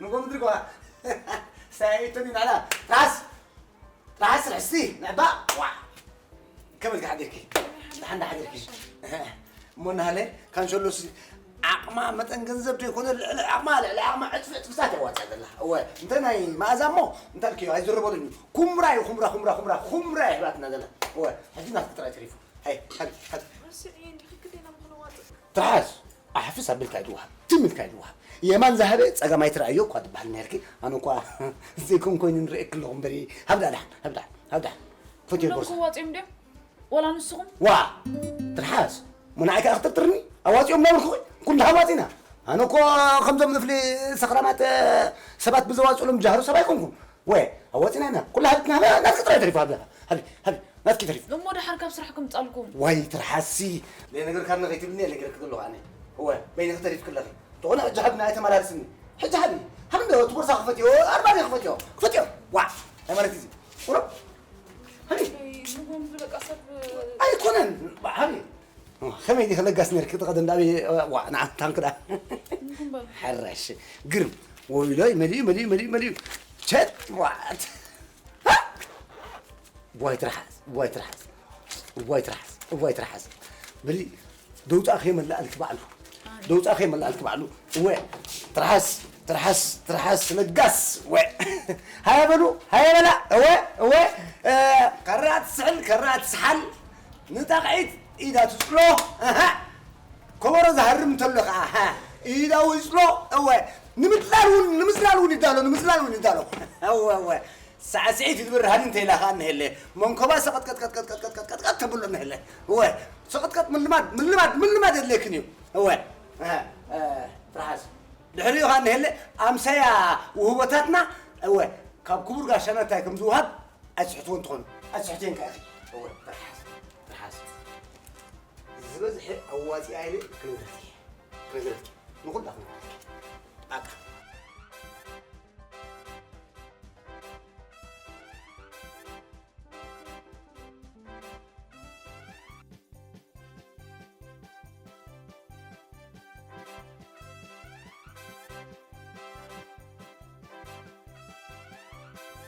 ንጎ ምድሪ ጓ ሳይቶኒ ናላ ትርሓስ ትርሓስ ርሕስቲ ንዕባ ዋ ከመይ ኢልኪ ሓዲርኪ ደሓን ዳ ሓዲርኪ እሞ እናሃለ ካንሸሎስ ዓቕማ መጠን ገንዘብ ዘይኮነ ልዕሊ ዓቕማ ልዕሊ ዓቕማ ዕፅፊ ዕፅፍታት የዋፅእ ዘላ እወ እንተ ናይ መኣዛ እሞ እንታይ ልክዮ ኣይዝረበሉን እዩ ኩምራ እዩ ኩምራ ኩምራ ኩምራ ኩምራ እያ ሂባትና ዘላ እወ ሕጂ ናትኪ ጥራይ ተሪፉ ሃይ ሃይ ሃይ ትርሓስ ኣሕፍስ ኣቢልካ እዩ ዝወሃብ ትም ኢልካ እዩ ዝወሃብ የማን ዝሃበ ፀገም ኣይትረኣዮ እኳ ትበሃል ነርኪ ኣነ እኳ ዘይኮን ኮይኑ ንርእየኪ ኣለኹ እምበሪ ሃብዳ ድሓን ሃብዳ ሃብዳ ፈትዮ ቦርሳ ክዋፅዮም ድዮም ወላ ንስኹም ዋ ትርሓስ እሞ ንዓይ ከዓ ክትርትርኒ ኣዋፂኦም ናብርኩ ኩሉ ሃዋፂና ኣነ እኮ ከምዞም ንፍሊ ሰኽራማት ሰባት ብዘዋፅሎም ጃህሩ ሰብ ኣይኮንኩም ወይ ኣዋፂና ኢና ኩሉ ሃብትና ናትኪ ጥራይ ተሪፉ ሃቢ ሃቢ ናትኪ ተሪፉ እሞ ድሓር ካብ ስራሕ ከምፃልኩም ዋይ ትርሓሲ ዘይነገርካኒ ከይትብልኒ ነግረክ ዘለኹ ኣነ እወ በይንኺ ተሪፍክለኺ ዝኾነ ሕጂ ሃብና ኣይተመላልስኒ ሕጂ ሃቢ ሃቢ እንዶ እቲ ቦርሳ ክፈትዮ ኣርባዕተ ክፈትዮ ክፈትዮ ዋ እንታይ ማለት እዚ ቁረብ ሃቢ ኣይኮነን ሃቢ ከመይ ዲኺ ለጋስ ነርኪ ትቐደ እንዳበይ ዋ ንዓታን ክዳ ሕራሽ ግርም ወይሎይ መሊኡ መሊኡ መሊኡ መሊኡ ቸት ዋት ዋይ ትርሓስ ዋይ ትርሓስ ዋይ ትርሓስ ዋይ ትርሓስ በሊ ደውፃ ከይመላእልኪ ባዕሉ ደውፃ ከይመላእልኪ ባዕሉ እወ ትርሓስ ትርሓስ ትርሓስ ለጋስ እወ ሃያ በሉ ሃያ በላ እወ እወ ከራ ትስሕል ከራ ትስሓል ንጣቕዒት ኢዳ ትፅሎ ኣሃ ከበሮ ዝሃርም እንተሎ ከዓ ኢዳ ውፅሎ እወ ንምድላል እውን ንምዝላል እውን ይዳሎ ንምዝላል እውን ይዳሎ እወ እወ ሳዕስዒት ይድብር ሃኒ እንተ ኢላ ከዓ እንሄለ መንኮባ ሰቐጥቀጥቀጥቀጥቀጥቀጥቀጥቀጥቀጥ ተብሎ እንሄለ እወ ሰቐጥቀጥ ምልማድ ምልማድ ምልማድ የድልየክን እዩ እወ ትርሓስ ድሕሪኡ ከዓ እንሄለ ኣምሳያ ውህቦታትና እወ ካብ ክቡር ጋሻና እንታይ ከም ዝውሃብ ኣይትስሕትዎ እንትኾኑ ኣስሕቴን ከኣ እኺ። እወ፣ ትርሓስ፣ ትርሓስ። ዝበዝሐ ኣዋጺኣ ኢለ ክነግረኪ እየ። ክነግረኪ። ንኹላኹም። ኣታ።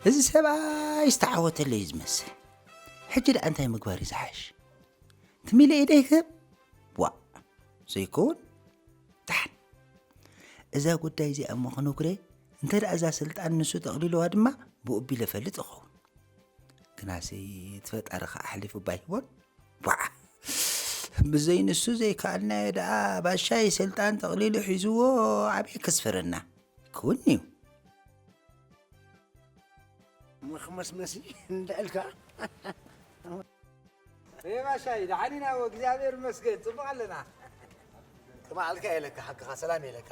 እዚ ሰብኣይ ዝተዓወተለይ ዝመስል። ሕጂ ደኣ እንታይ ምግባር እዩ ዝሓሽ? ትም ኢለ ኢደይ ክህብ? ዋእ፣ ዘይከውን። ደሓን። እዛ ጉዳይ እዚኣ እሞ ክነግረ፣ እንተ ደኣ እዛ ስልጣን ንሱ ጠቕሊልዋ ድማ ብኡ ኣቢለ እፈልጥ እኸውን። ግናሲ እቲ ፈጣሪ ኸኣ ኣሕሊፉ እባ ኣይህቦን። ዋዕ! ብዘይ ንሱ ዘይከኣልናዮ ደኣ ባሻይ ስልጣን ጠቕሊሉ ሒዝዎ ኣበይ ከስፍረና? ክውን እዩ። መኽመስመሲ እንድዕልካ። እየ ባሻይ፣ ደሓን ኢና፣ እግዚኣብሔር ይመስገን፣ ጽቡቕ ኣለና። ቅማዕልካ የለካ፣ ሓቅኻ ሰላም የለካ፣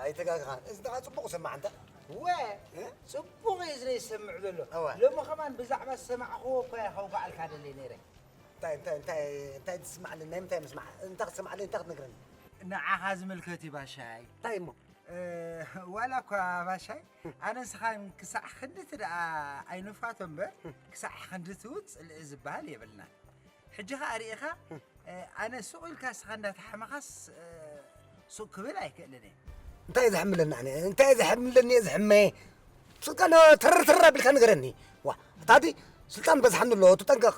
ኣይተጋግኻን። እዚ ደኣ ጽቡቕ ሰማዕ እንተ። እወ፣ እ? ጽቡቕ እዩ ዝሰምዕ ዘሎ። እወ። ሎሚ ከማን ብዛዕባ ዝሰማዕኽዎ እኮ እየ ከውግዓልካ ደለይ ነይረ። እንታይ፣ እንታይ፣ እንታይ፣ እንታይ ትስማዕ ኣለኒ? ናይ ምንታይ ምስማዕ? እንታይ ክትስማዕ ኣለኒ? እንታይ ክትነግረኒ? ንዓኻ ዝምልከት እዩ ባሻይ። እንታይ እሞ? እ፣ ዋላ እኳ ባሻይ፣ ኣነ ንስኻን ክሳዕ ክንድቲ ደኣ ኣይንፋቶ እምበር፣ ክሳዕ ክንድቲ እውን ጽልኢ ዝበሃል የብልናን። ሕጂ ኸኣ ርኢኻ፣ እ፣ ኣነ ሱቕ ኢልካ ንስኻ እንዳተሓመኻስ፣ እ፣ ሱቕ ክብል ኣይክእልን እየ። እንታይ እዩ ዘሕምለኒ ኣነ? እንታይ እዩ ዘሕምለኒ እየ ዝሕመ? ስልጣን ተረር ተረር ኣቢልካ ንገረኒ። ዋ፣ ኣታ ኣቲ ስልጣን በዝሓኒ ኣሎ፣ ተጠንቀቕ።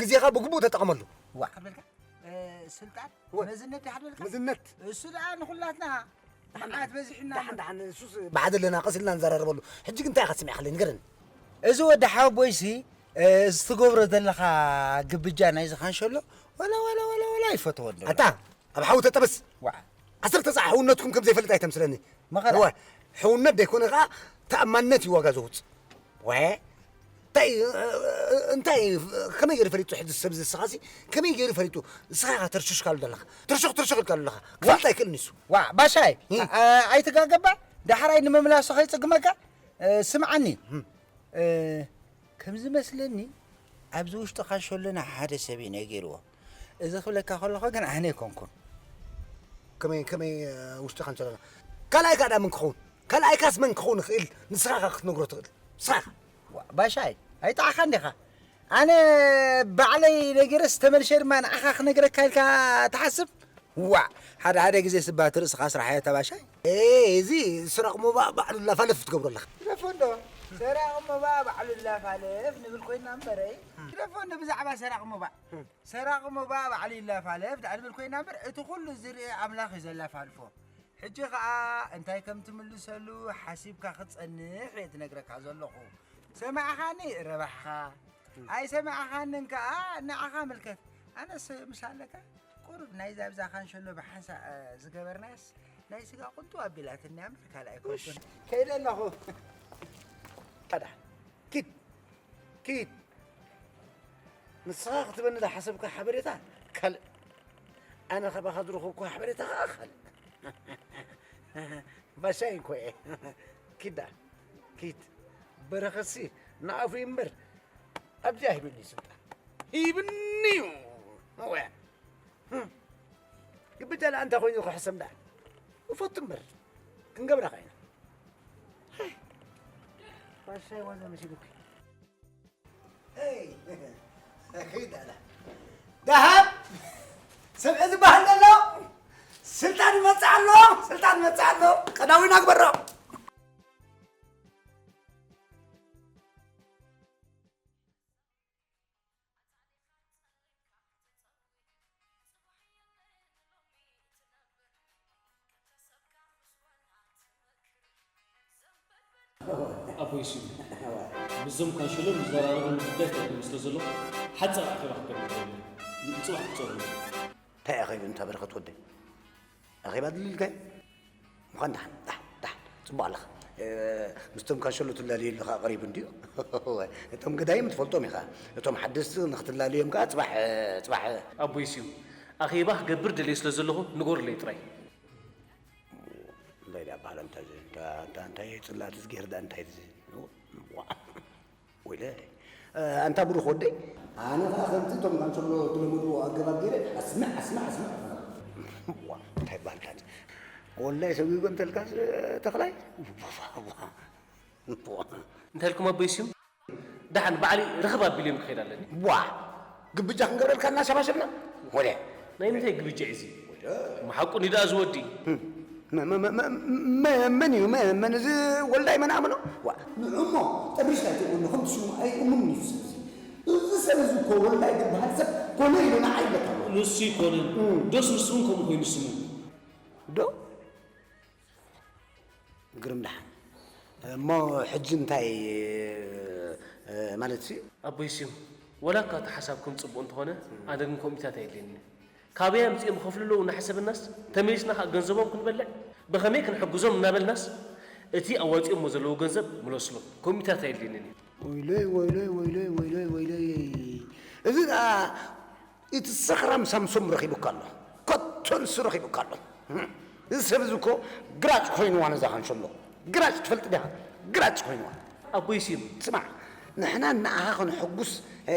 ግዜኻ ብግቡእ ተጠቐመሉ። ዋ። ኣበልካ፣ እ፣ ስልጣን ወ-፣ መዝነት ዲኻ ኣበልካ? መዝነት። እሱ ደኣ ንኹላትና መዓት በዚሕና ኣሎ። ደሓን፣ ደሓን፣ እሱስ ብሓደ ኣለና፣ ቀስ ኢልና ንዘራረበሉ። ሕጂ ግን እንታይ ኢኻ ተሰሚዕካለይ? ንገረኒ። እዚ ወዲ ሓወቦይሲ፣ እ፣ እዚ ትገብሮ ዘለኻ ግብጃ ናይዚ ካንሸሎ፣ ወላ፣ ወላ፣ ወላ፣ ወላ ኣይፈትዎን ዶ። ኣታ፣ ኣብ ሓዊ ተጠበስ። ዋዓ። ዓሰርተ ሰዓት ሕውነትኩም ከም ዘይፈልጥ ኣይተምስለኒ። መኸራ። እወ፣ ሕውነት ደይኮነ ኸዓ ተኣማንነት እዩ ዋጋ ዘውፅእ። ወ-፣ እንታይ፣ እንታይ፣ ከመይ ገይሩ ፈሊጡ ሕጂ ሰብ እዚ ንስኻሲ? ከመይ ገይሩ ፈሊጡ? ንስኻ ኢኻ ተርሽሽካሉ ዘለኻ። ትርሽኽ፣ ትርሽኽ ኢልካሉ ኣለኻ። ክፈልጥ ኣይክእልን እሱ። ዋዕ፣ ባሻይ፣ እ። ኣ-፣ ኣይትጋገባ። ዳሕራይ ንምምላሱ ከይጽግመካ፣ እ፣ ስምዓኒ። እም። እ፣ ከም ዝመስለኒ፣ ኣብዚ ውሽጢ ካንሸሎና ሓደ ሰብ እዩ ነጊርዎ። እዚ ክብለካ ከለኹ ግን ኣነ ኣይኮንኩን። ከመይ፣ ከመይ፣ እ፣ ውሽጢ ካንሸሎና? ካልኣይካ ደኣ መን ክኸውን? ካልኣይካስ መን ክኸውን ይኽእል? ንስኻ ኢኻ ክትነግሮ ትኽእል። ንስኻ ኢኻ። ዋ፣ ባሻይ፣ ኣይጠዓኻን ዲኻ? ኣነ ባዕለይ ነጊረስ ተመልሸ ድማ ንዓኻ ክነግረካ ኢልካ ትሓስብ? ዋዕ፣ ሓደ ሓደ ግዜ ስባ እቲ ርእስኻ ስራሕ እያ እታ ባሻይ። ኤ፣ እዚ ሰራቕ ሞባእ ባዕሉ ላፋለፍ ትገብሮ ኣለኻ። ግደፎ እንዶ፣ ሰራቕ ሞባእ ባዕሉ ላፋለፍ ንብል ኮይና እምበረይ። ግደፎ እንዶ ብዛዕባ ሰራቕ ሞባእ። ሰራቒ ሞባእ ባዕሉ ይላፋለፍ ደኣ ንብል ኮይና እምበር፣ እቲ ኩሉ ዝርኢ ኣምላኽ እዩ ዘላፋልፎ። ሕጂ ኸኣ እንታይ ከም ትምልሰሉ ሓሲብካ ክትጸንሕ እየ ዝነግረካ ዘለኹ። ሰማዕኻኒ ረባሕኻ፣ ኣይሰማዕኻንን ከኣ ንዓኻ ምልከት። ኣነስ ምስ ኣለካ ቁሩብ ናይዛ ብዛ ካንሸሎ ብሓንሳእ ዝገበርናያስ ናይ ስጋ ቁንጡ ኣቢላትኒ እያ እምበር ካልእ ኣይኮንኩን። ከይደ ኣለኹ። ኣዳ፣ ኪድ፣ ኪድ። ንስኻ ክትበኒ ዝሓሰብካ ሓበሬታ ካልእ፣ ኣነ ካባኻ ዝረኸብኩ ሓበሬታ ኸዓ ካልእ። ባሻይ እኮ እየ። ኪዳ፣ ኪድ። በረኸትሲ ንኣፉ እዩ እምበር ኣብዚኣ ሂብኒ እዩ ስልጣን። ሂብኒ እዩ። እወ። ህም። ግብጃ ደኣ እንታይ ኮይኑ ክሕሰም ደኣ? እፈቱ እምበር። ክንገብራ ኸኢና። ሃይ። ባሻይ ዋዛ መሲሉኪ። ሄይ፣ ከይድ ኣለ። ደሃብ ሰብዒ ዝበሃል ዘሎ ስልጣን ይመጽእ ኣሎ፣ ስልጣን ይመጽእ ኣሎ። ቀዳዊና ግበሮ። ኣቦይ ስዩ፣ ምስዞም ካንሸሎ ንዘራረበሉ ጉዳይ ተጠቒሙ ስለ ዘሎ፣ ሓጻር ኣኼባ ክገብር ደልየ። ንጽባሕ ክጸሩ። እንታይ ኣኼባ እንታ በረኸት ወደይ? ኣኼባ ድልልካይ? ምዃን ደሓን፣ ደሓን፣ ደሓን። ጽቡቕ ኣለኻ። እ፣ ምስቶም ካንሸሎ ትላለዩ ኣለኻ ቀሪቡ እንድዩ። እቶም ገዳይም ትፈልጦም ኢኻ። እቶም ሓደስቲ ንኽትላለዮም ከኣ ጽባሕ፣ ጽባሕ። ኣቦይ ስዩ፣ ኣኼባ ክገብር ደልየ ስለ ዘለኹ ንገሩለይ ጥራይ። እንታይ ደኣ በሃላ እንታይ እዚ፣ እንታ፣ እንታ፣ እንታይ ጽላት እዚ ገይሩ ደኣ እንታይ እዚ፣ ዋ፣ ወይለይ፣ ኣንታ ብሩኽ ወደይ፣ ኣነ ኸዓ ከምቲ እቶም ካንሰሎ ዝለመድዎ ኣገባብ ገይረ ኣስምዕ ኣስምዕ ኣስምዕ። ዋ፣ እንታይ ባንታ፣ ወላይ ሰጒጎ እንተልካስ ተኽላይ። እንታይ ኢልኩም ኣቦይ ስዩም? ደሓን ባዕሊ ርኽብ ኣቢለ እዮም ክኸይድ ኣለኒ። ዋ፣ ግብጃ ክንገብረልካ እናሸባሸብና ወደ ናይ ምንታይ ግብጃ እዩ እዚ? እሞ ሓቁኒ ደኣ ዝወዲ። መ- መ- መ- መ- መ- መን እዩ መ- መን እዚ? ወልዳይ መን ኣምኖ? ዋ፣ ንዑ እሞ ጠብሪሽካ ኣይትእምኑ፣ ከምቲ ሽሙ ኣይእምኑን እዩ ሰብ እዚ። እዚ ሰብ እዚ እኮ ወልዳይ ዝበሃል ሰብ ኮነ ኢሉ ንዓይ ይለካ ኣሎ። ንሱ ይኮነን። ዶስ ንሱ እውን ከምኡ ኮይኑ ስሙ? ዶ ግርም ደሓን። እሞ ሕጂ እንታይ ማለት እዩ? ኣቦይ ስዩም፣ ወላ እኳ እቲ ሓሳብኩም ጽቡቕ እንተኾነ፣ ኣነ ግን ከምኡታት ኣየድልየኒ። ካበይ ኣምጺኦም ይኸፍሉ ኣለዉ እናሓሰብናስ፣ ተመሊስና ከኣ ገንዘቦም ክንበልዕ፣ ብኸመይ ክንሕግዞም እናበልናስ፣ እቲ ኣዋጺኦሞ ዘለዉ ገንዘብ ምለስሎም። ከምኡታት ኣየድልየንን እዩ። ወይለይ፣ ወይለይ፣ ወይለይ፣ ወይለይ፣ ወይለይ። እዚ ደኣ እቲ ሰኽራም ሳምሶም ረኺቡካ ኣሎ። ኮቶ ንሱ ረኺቡካ ኣሎ። እዚ ሰብ እዚ እኮ ግራጭ ኮይንዋ ነዛ ካንሸሎ። ግራጭ ትፈልጥ ዲኻ? ግራጭ ኮይንዋ። ኣቦይ ስዩም። ስማዕ፣ ንሕና ንዓኻ ከነሐጉስ፣ እ፣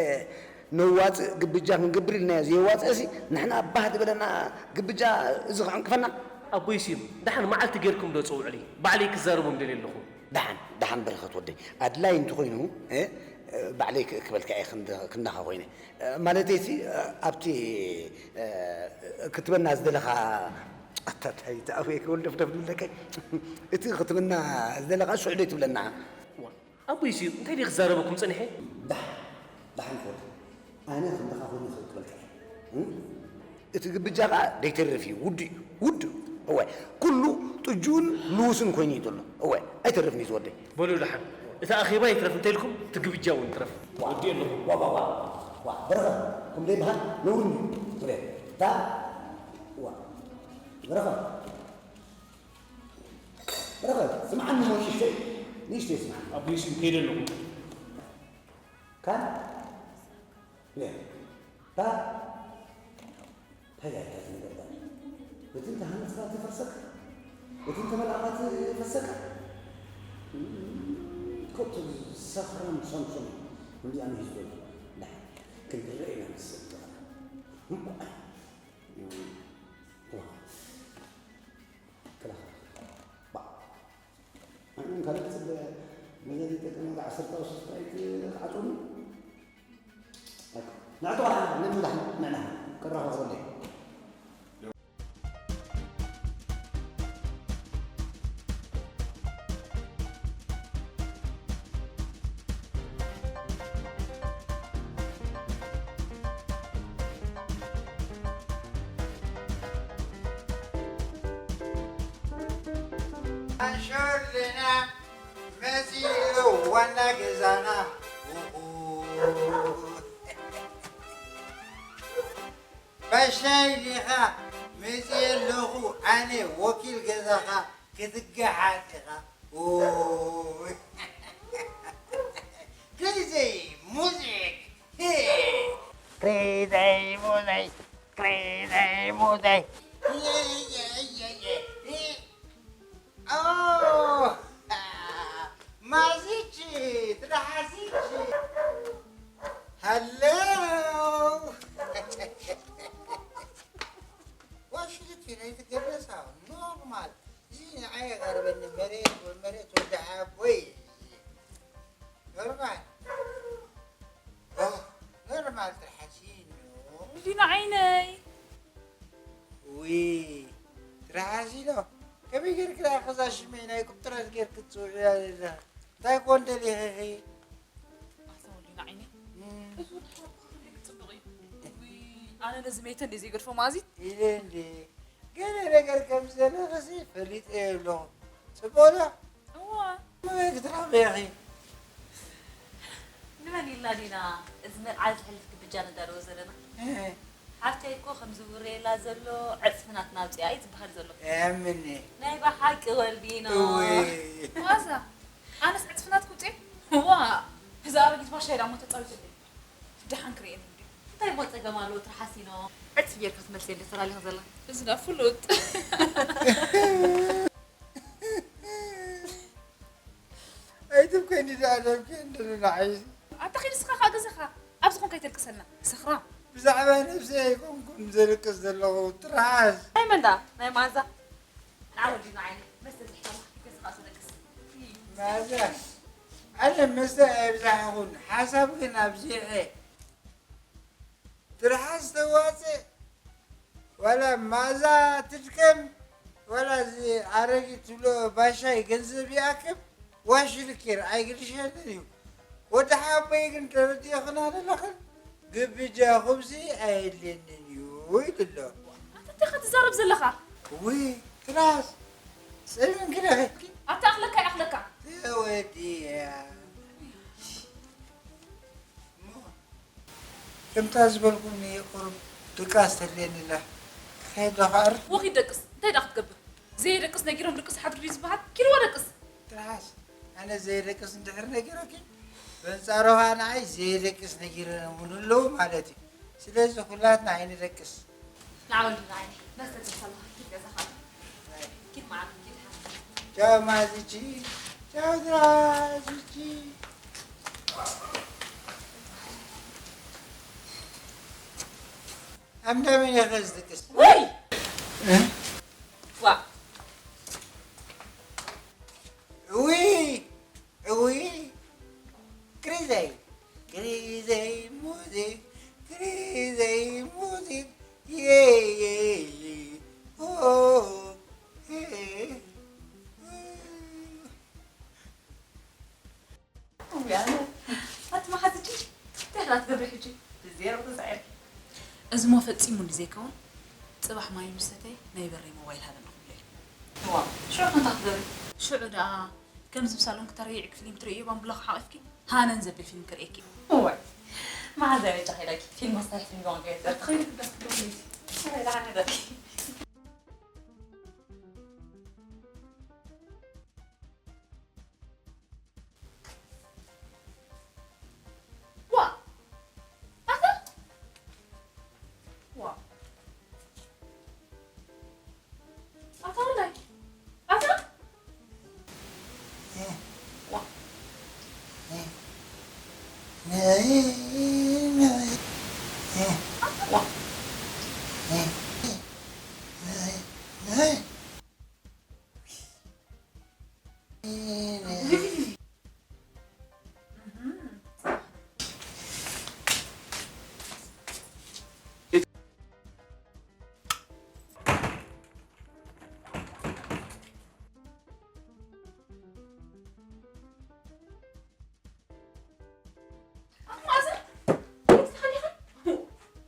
ነዋጽእ ግብጃ ክንገብር ኢልናዮ፣ ዘየዋጽእሲ ንሕና ባህ ዝበለና ግብጃ እዚ ክዕንቅፈና? ኣቦይ ስዩም፣ ደሓን መዓልቲ ጌርኩም ዶ ጽውዑለይ? ባዕለይ ክዛረቦም ደልየ ኣለኹ። ደሓን፣ ደሓን በረኸት ወደይ። ኣድላይ እንተኾይኑ፣ እ፣ ባዕለይ ክ-፣ ክበልካ እየ ክንደ-፣ ክንዳኻ ኮይነ። ማለተይሲ፣ ኣብቲ፣ እ፣ ክትበና ዝደለኻ፣ ኣታ ታይ፣ እቲ ኣፉ እየ ክወልደፍደፍ ዝብለካ። እቲ ክትበና ዝደለኻ ሽዑ ደይ ትብለና። ዋ፣ ኣቦይሲ እንታይ ድዩ ክዛረበኩም ጸኒሐ? ዳሕ፣ ዳሕ ንፎት። ኣነ ክንድኻ ኮይኑ ይኽእል ክበልካ እየ። እም? እቲ ግብጃ ኸኣ ደይተርፍ እዩ። ውዱእ እዩ። ውዱእ። እወ። ኩሉ ጥጁን ልውስን ኮይኑ እዩ ዘሎ። እወ። ኣይተርፍን እዩ ዝወደይ። በሉ ደሓን፣ እቲ ኣኼባ ይትረፍ እንተኢልኩም፣ እቲ ግብጃ እውን ይትረፍ። ዋ። ወዲ ኣለኹ። ዋ፣ ዋ፣ ዋ። ዋ፣ በረኸት፣ ከምኡ ዘይበሃል ነውሪ እንድዩ። ትብል። እታ፣ ዋ። በረኸት። በረኸት፣ ስምዓኒ እሞ ንእሽተይ፣ ንእሽተይ ስምዓኒ። ኣቦይ ስም ከይደ ኣለኹ። ካን? ያ። እታ እንታይ እያ እዛ ነገር ዳኣ? እቲ እንተሃነጽካ ትፈርሰካ፣ እቲ እንተመላእካ ትፈሰካ። ኮቱ ሰኽራም ሶምሶም እንዲኣ ንሂዝበሉ። ዳ ክንርአ ኢና ንስብ። ክላኸ። ባ። ኣነ ካልእ ጽበ መዘን ይጠቀም ወደ ዓሰርተ ኣውስት ራይት ክዓጽወኒ። ንዕቶ ንዕና ንዕና ቀራኸ ወደ ኣንሾልና መጺኡ ዋና ገዛና። በሻይ ዲኻ? መጺኤ ኣለኹ ኣነ ወኪል ገዛኻ ክትገሓጥ ኢኻ። ኡይ። ክሪዘይ ሙዚክ። ክሪዘይ ሙዚክ። ክሪዘይ ሙዚክ። ኦ፣ ማዚቺ፣ ትደሓሲቺ። ሃሎ። ዋሽልቲ ናይ ትገደሳ ኖርማል። እዚ ንዓይ የቐርበኒ መሬት ወመሬት ወዲ ሓቦይ። ኖርማል። ኦ፣ ኖርማል ትርሓሲኖ። ሊና ዓይነይ። ውይ፣ ትርሓሲኖ። ከመይ ጌርክ ደኣ ከዛ ሽመይ ናይ ቁጥረት ጌርክ ትጽውዕያ ዘለኻ? እንታይ ኮን ደሊኺኺ? ኣታ ወሊና ዓይነይ። እም። እዚ ወዲ ሓወቦኻ ክንደይ ክጽብቕ እዩ። ውይ፣ ኣነ ነዚ መይተ እንደ ዘይገድፎ ማዚ። ኢለ እንደ ገለ ነገር ከም ዘለኽሲ ፈሊጠ ኣለኹ። ጽቡቕ ዶ? እዋ። መበይ ክትረኽቢ ኢኺ? ንመን ኢልና ዲና እዚ መርዓ ዘሕልፍ ግብጃ ነዳለዎ ዘለና? እህ። ሓፍተይ እኮ ከምዚ ውሬላ ዘሎ ዕጽፊ ናትና ኣውጺኣ እዩ ዝበሃል ዘሎ። እምኒ። ናይ ብሓቂ ወሊና። እወይ። ዋዛ። ኣነስ ዕጽፊ ናትኩም ጼ? ዋ! እዛ ኣረጊት ባሻይ ዳሞ ተጻዊትለይ። ደሓን ክርእየኒ እንድዩ። እንታይ እሞ ጸገም ኣለዎ ትርሓሲኖ? ዕጽፊ ጌርካ ትመልሲ እንደ ተላሊኻ ዘላ። እዚ ዳ ፍሉጥ። ኣይትብከኒ ደኣ ደምኪ እንድንዓይሲ። ኣታ ኺድ ንስኻ ኸኣ ገዛኻ። ኣብዚ ኾንካ ኣይተልቅሰልና። ሰኽራም። ብዛዕባ ነብሰይ ኣይኮንኩን ዘልቅስ ዘለኹ፣ ትርሓስ። ናይ መን ደኣ? ናይ መኣዛ? ንዓ ወዲና ዓይኒ፣ መስተ ዝሕከማ፣ ገዛኻ ተደቅስ። መኣዛ፣ ኣነ መስተ ኣየብዛሕኹን፣ ሓሳብ ግን ኣብዚሐ። ትርሓስ ተዋፅእ፣ ዋላ መኣዛ ትድከም፣ ዋላ እዚ ኣረጊት ትብሎ ባሻይ ገንዘብ ይኣክብ፣ ዋሽ ልኪር ኣይግድሸንን እዩ። ወዲ ሓወቦይ ግን ተረዲእኽና ዘለኽን፣ ግብጃ ኹብዚ ኣየድልየንን እዩ ኢሉ ኣሎ። ኣታ እንታይ ኢኻ ትዛረብ ዘለኻ? ውይ፣ ትርሓስ፣ ጸሚምኪ ዶ ኸድኪ? ኣታ ኣኽለካ ይኣኽለካ። ተወዲኣ። እሞ፣ ከምታ ዝበልኩኒ ቁሩብ ድቃስ ተድልየኒ ኣላ። ክኸይድ ዶ ክኣርፍ? ወኺድ ደቅስ። እንታይ ደኣ ክትገብር? ዘየደቅስ ነጊሮም ድቅስ ሓድሩ ድዩ ዝበሃል? ኪድ ወደቅስ። ትርሓስ፣ ኣነ ዘየደቅስ እንድሕር ነጊረኪ፣ በንጻሩ ኸኣ ንዓይ ዘየደቅስ ነጊረን እውን ኣለዉ ማለት እዩ። ስለዚ ኩላትና ኣይንደቅስ። ንዓ ወዲ ንዓይ መስተ ትሰማ፣ ኪድ ገዛኻ። ኪድ መዓት፣ ኪድ ሓ። ቻው ማዚቺ፣ ቻው ድራዚቺ። ኣምዳ መን ኢኻ ዝድቅስ? ውይ! እ? ዋ። እውይ! እውይ! ክሪዘይ! ክሪዘይ ሙዚክ! ክሪዘይ ሙዚክ! የ፣ የ፣ የ። ኦ፣ ሄ፣ ሄ። ኣቲ መሓዝጂ፣ እንታይ ኢኻ ትገብሪ ሕጂ? ብዜሮ ተሳዒርኪ። እዚ እሞ ፈጺሙ እንድዩ ዘይከውን፣ ጽባሕ ማይ ምስ ሰተየ ናይ በረይ ሞባይል ሃበኒ ክብሎ እዩ። እዋ፣ ሽዑ ከ እንታይ ክትገብሪ? ሽዑ ደኣ ከምዚ ብሳሎን ክተረይዕኪ ፊልም ትርእዮ ባምቡላኺ ሓቒፍኪ ሃነን ዘብል ፊልም ክርእየኪ። እዋይ፣ መሓዛይ በጃኺ ኢለኪ ፊልም ኣስታሒ ፊልም ዶ ገይረ ትኸይዲ ክበስ ክትብሊ። እዋይ፣ ደሓን ደቂ። ዋ! ኣታ! ዋ! ኣታ ወላይ! ኣታ! ዋ! ኣታ! ዋ! ኣማእዛ፣ ተኸሊኻ?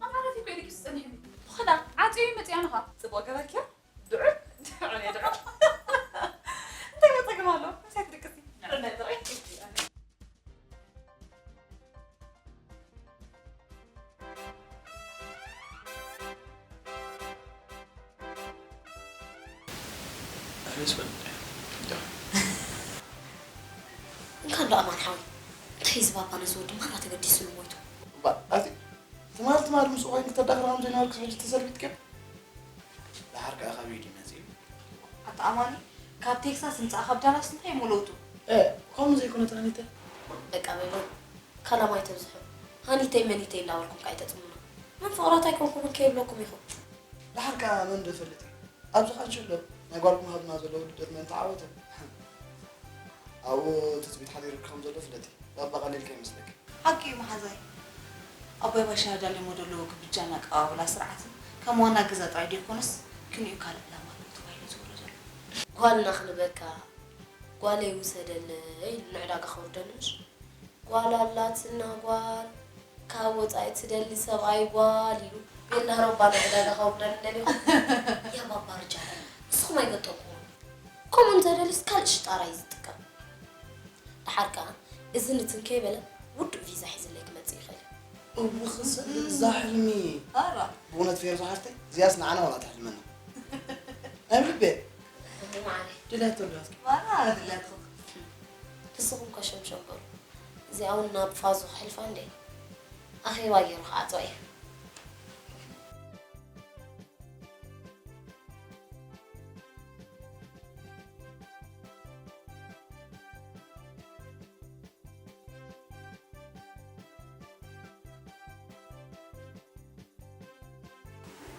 ኣብ ዓራት እኮ ኢልኪ ዝጸንሐኒ። ብኸዳ፣ ዓጽዩ መጽያ ንኻ። ጽቡቕ ገበርኪ። ድዑል፣ ድዑል፣ ድዑል። እንታይ መጸገም ኣሎ? ምሳይ ትድቅሲ። ድዑል ናይ ጥራይ። ርስ በል። እንካ እንዶ ኣማን ሓወይ፣ እንታይ እዚ ባባ ነዚ ወዲ ማራ ተገዲስሉ ሞይቱ። ባ-፣ ኣቲ፣ ትማል፣ ትማል ምስኡ ኮይንኪ ተዳኽራ ከም ዘይነበርክስ ሕጂ ተሰልቢትኪ? ደሓር ከኣ ካበይ ድዩ መጺኡ? ኣታ ኣማኒ፣ ካብ ቴክሳስ ምጻእ ካብ ዳላስ እንታይ እሞ ለውጡ? እ፣ ከምኡ ዘይኮነ ተሃኒተ። በቃ በሉ፣ ካላማይ ተብዝሑ። ሃኒተይ መኒተይ እንዳበልኩም ከኣ ኣይተጽሙና። መን ፍቕራት ኣይኮንኩምን ከይብለኩም ኢኹም። ደሓር ከኣ መን ዶ ይፈልጥ እዩ? ኣብዚ ካንሸሎ ናይ ጓልኩም ሃብና ዘሎ ውድድር መን ተዓወተ? ኣብኡ ትጽቢት ሓዲሩኪ ከም ዘሎ ፍለጢ። ባባ ቀሊል ከይመስለኪ። ሓቂ እዩ መሓዛይ። ኣቦይ ባሻ ዳሊሞ ደለዎ ግብጃን ኣቀባብላ ስርዓትን ከም ዋና ገዛ ጥራይ ደይኮነስ ክንዩ ካልእ ዕላማ ኣለዎ ተባሂሉ ዝውረ ዘሎ። ጓልና ክንበካ፣ ጓለይ ውሰደለይ ኢሉ ንዕዳጋ ከውርደኒ ምሽ? ጓል ኣላትና ጓል፣ ካብ ወጻኢ ትደሊ ሰብኣይ ጓል ኢሉ ቤላ ሮባ ንዕዳጋ ከውርደኒ ደሊኹም? ያ ባባ ርጃ፣ ንስኹም ኣይገጠምኩምን። ከምኡ እንተደልዩስ ካልእ ሽጣራ እዩ ዝጥቀም። ደሓር ከኣ እዚ ንትን ከይበለ ውዱእ ቪዛ ሒዝለይ ክመጽእ ይኽእል እዩ። እው፣ ክስእ እዛ ሕልሚ። ኣራ። ብእውነት ፌርዞ ሓፍተይ፣ እዚኣስ ንዓና ዋላ ትሕልመና። ኣብ ልቤ። እሞ መዓረይ። ድላቶ ኣለዋትኪ። ዋላ ድላትኹም። ንስኹም ከ ሸምሸም በሉ። እዚኣ እውን ናብ ፋዙ ክሕልፋ እንዴ? ኣኼባ ገይሩ ክዓጽዋ እዩ።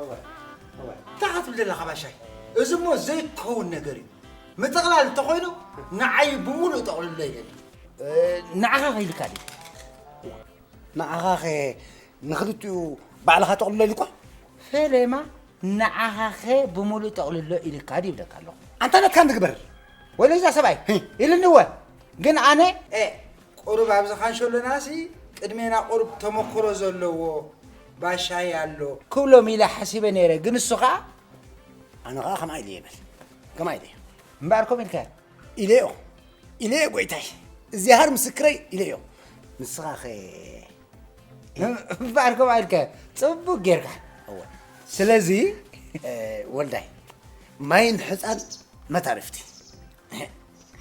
እወ፣ እወ። እንታይ ክትብል ዘለኻ ባሻይ? እዚ እሞ ዘይከውን ነገር እዩ። ምጥቕላል እንተኾይኑ ንዓይ ብምሉእ ጠቕልሎ ኢለኒ። እ፣ ንዓኻ ከይልካ ድዩ? ንዓኻ ኸ ንኽልቲኡ ባዕልኻ ጠቕልሎ ኢልኳ? ፈለማ ንዓኻ ኸ ብምሉእ ጠቕልሎ ኢልካ ድዩ ይብለካ ኣለኹ። ኣንታ ነትካ ንግበር። ወይለዛ ሰብኣይ፣ ህይ። ኢልኒ እወ። ግን ኣነ፣ ኤ፣ ቁሩብ ኣብዚ ካንሸሎናሲ ቅድሜና ቁሩብ ተመክሮ ዘለዎ ባሻይ ኣሎ። ክብሎም ኢለ ሓሲበ ነይረ፣ ግን እሱ ኸኣ ኣነ ኸኣ ከምኣ ኢለ እየ በል። ከምኣ ኢለ እየ። እምበኣር ከምኡ ኢልካ? ኢለዮ። ኢለዮ ጎይታይ። እግዚኣብሔር ምስክረይ ኢለዮ። ንስኻ ኸ? እምበኣር ከምኣ ኢልካ? ጽቡቕ ጌርካ። እወ። ስለዚ፣ እ፣ ወልዳይ፣ ማይን ሕጻን መታርፍቲ።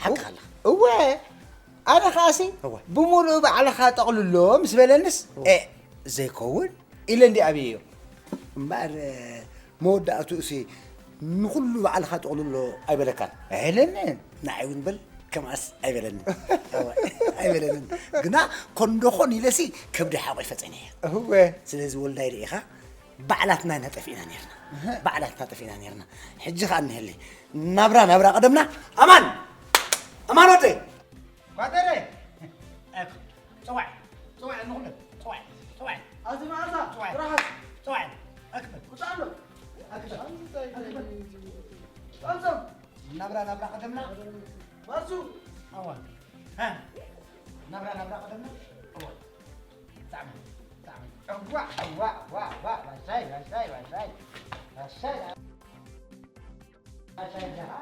ሓቅኻ ኣለኻ። እወ፣ ኣነ ኸኣሲ እወ። ብምሉኡ ባዕልኻ ጠቕልሎ ምስ በለንስ፣ እወ። ኤ፣ ዘይከውን ኢለ እንዲ ኣብየዮ። እምበኣር፣ መወዳእትኡሲ ንኹሉ ባዕልኻ ጠቕልሎ ኣይበለካን? ኣይለንን። ንዓይ እውን በል ከምኣስ ኣይበለንን። እወ፣ ኣይበለንን። ግና ኮንዶ ኾን ኢለሲ ከብዲ ሓቆይ ፈጸነ እየ። እወ። ስለዚ ወልዳይ ርኢኻ ባዕላትና ኢና ጠፊእና ነርና። እህ። ባዕላትና ጠፊእና ነርና። ሕጂ ኸኣ እንህሊ ናብራ ናብራ ቀደምና። ኣማን! ኣማን ወደይ! ጓደረ! ኣክ-፣ ጽዋዕ! ጽዋዕ ንኹሎም! ጽዋዕ! ጽዋዕ! ኣዚ መዓዛ! ጽዋዕ! ስራሓት! ጽዋዕ! ኣክበል! ውጻእ ኣሎ! ኣክበል! ኣንታይ ኣክበል! ጸምጸም! ናብራ ናብራ ቀደምና! ማሱ! ኣዋ! ሃ! ናብራ ናብራ ቀደምና! ኣዋ! ብጣዕሚ! ብጣዕሚ! እዋ! እዋ! እዋ! እዋ! ባሻይ! ባሻይ! ባሻይ! ባሻይ! ባሻይ! ደሃ!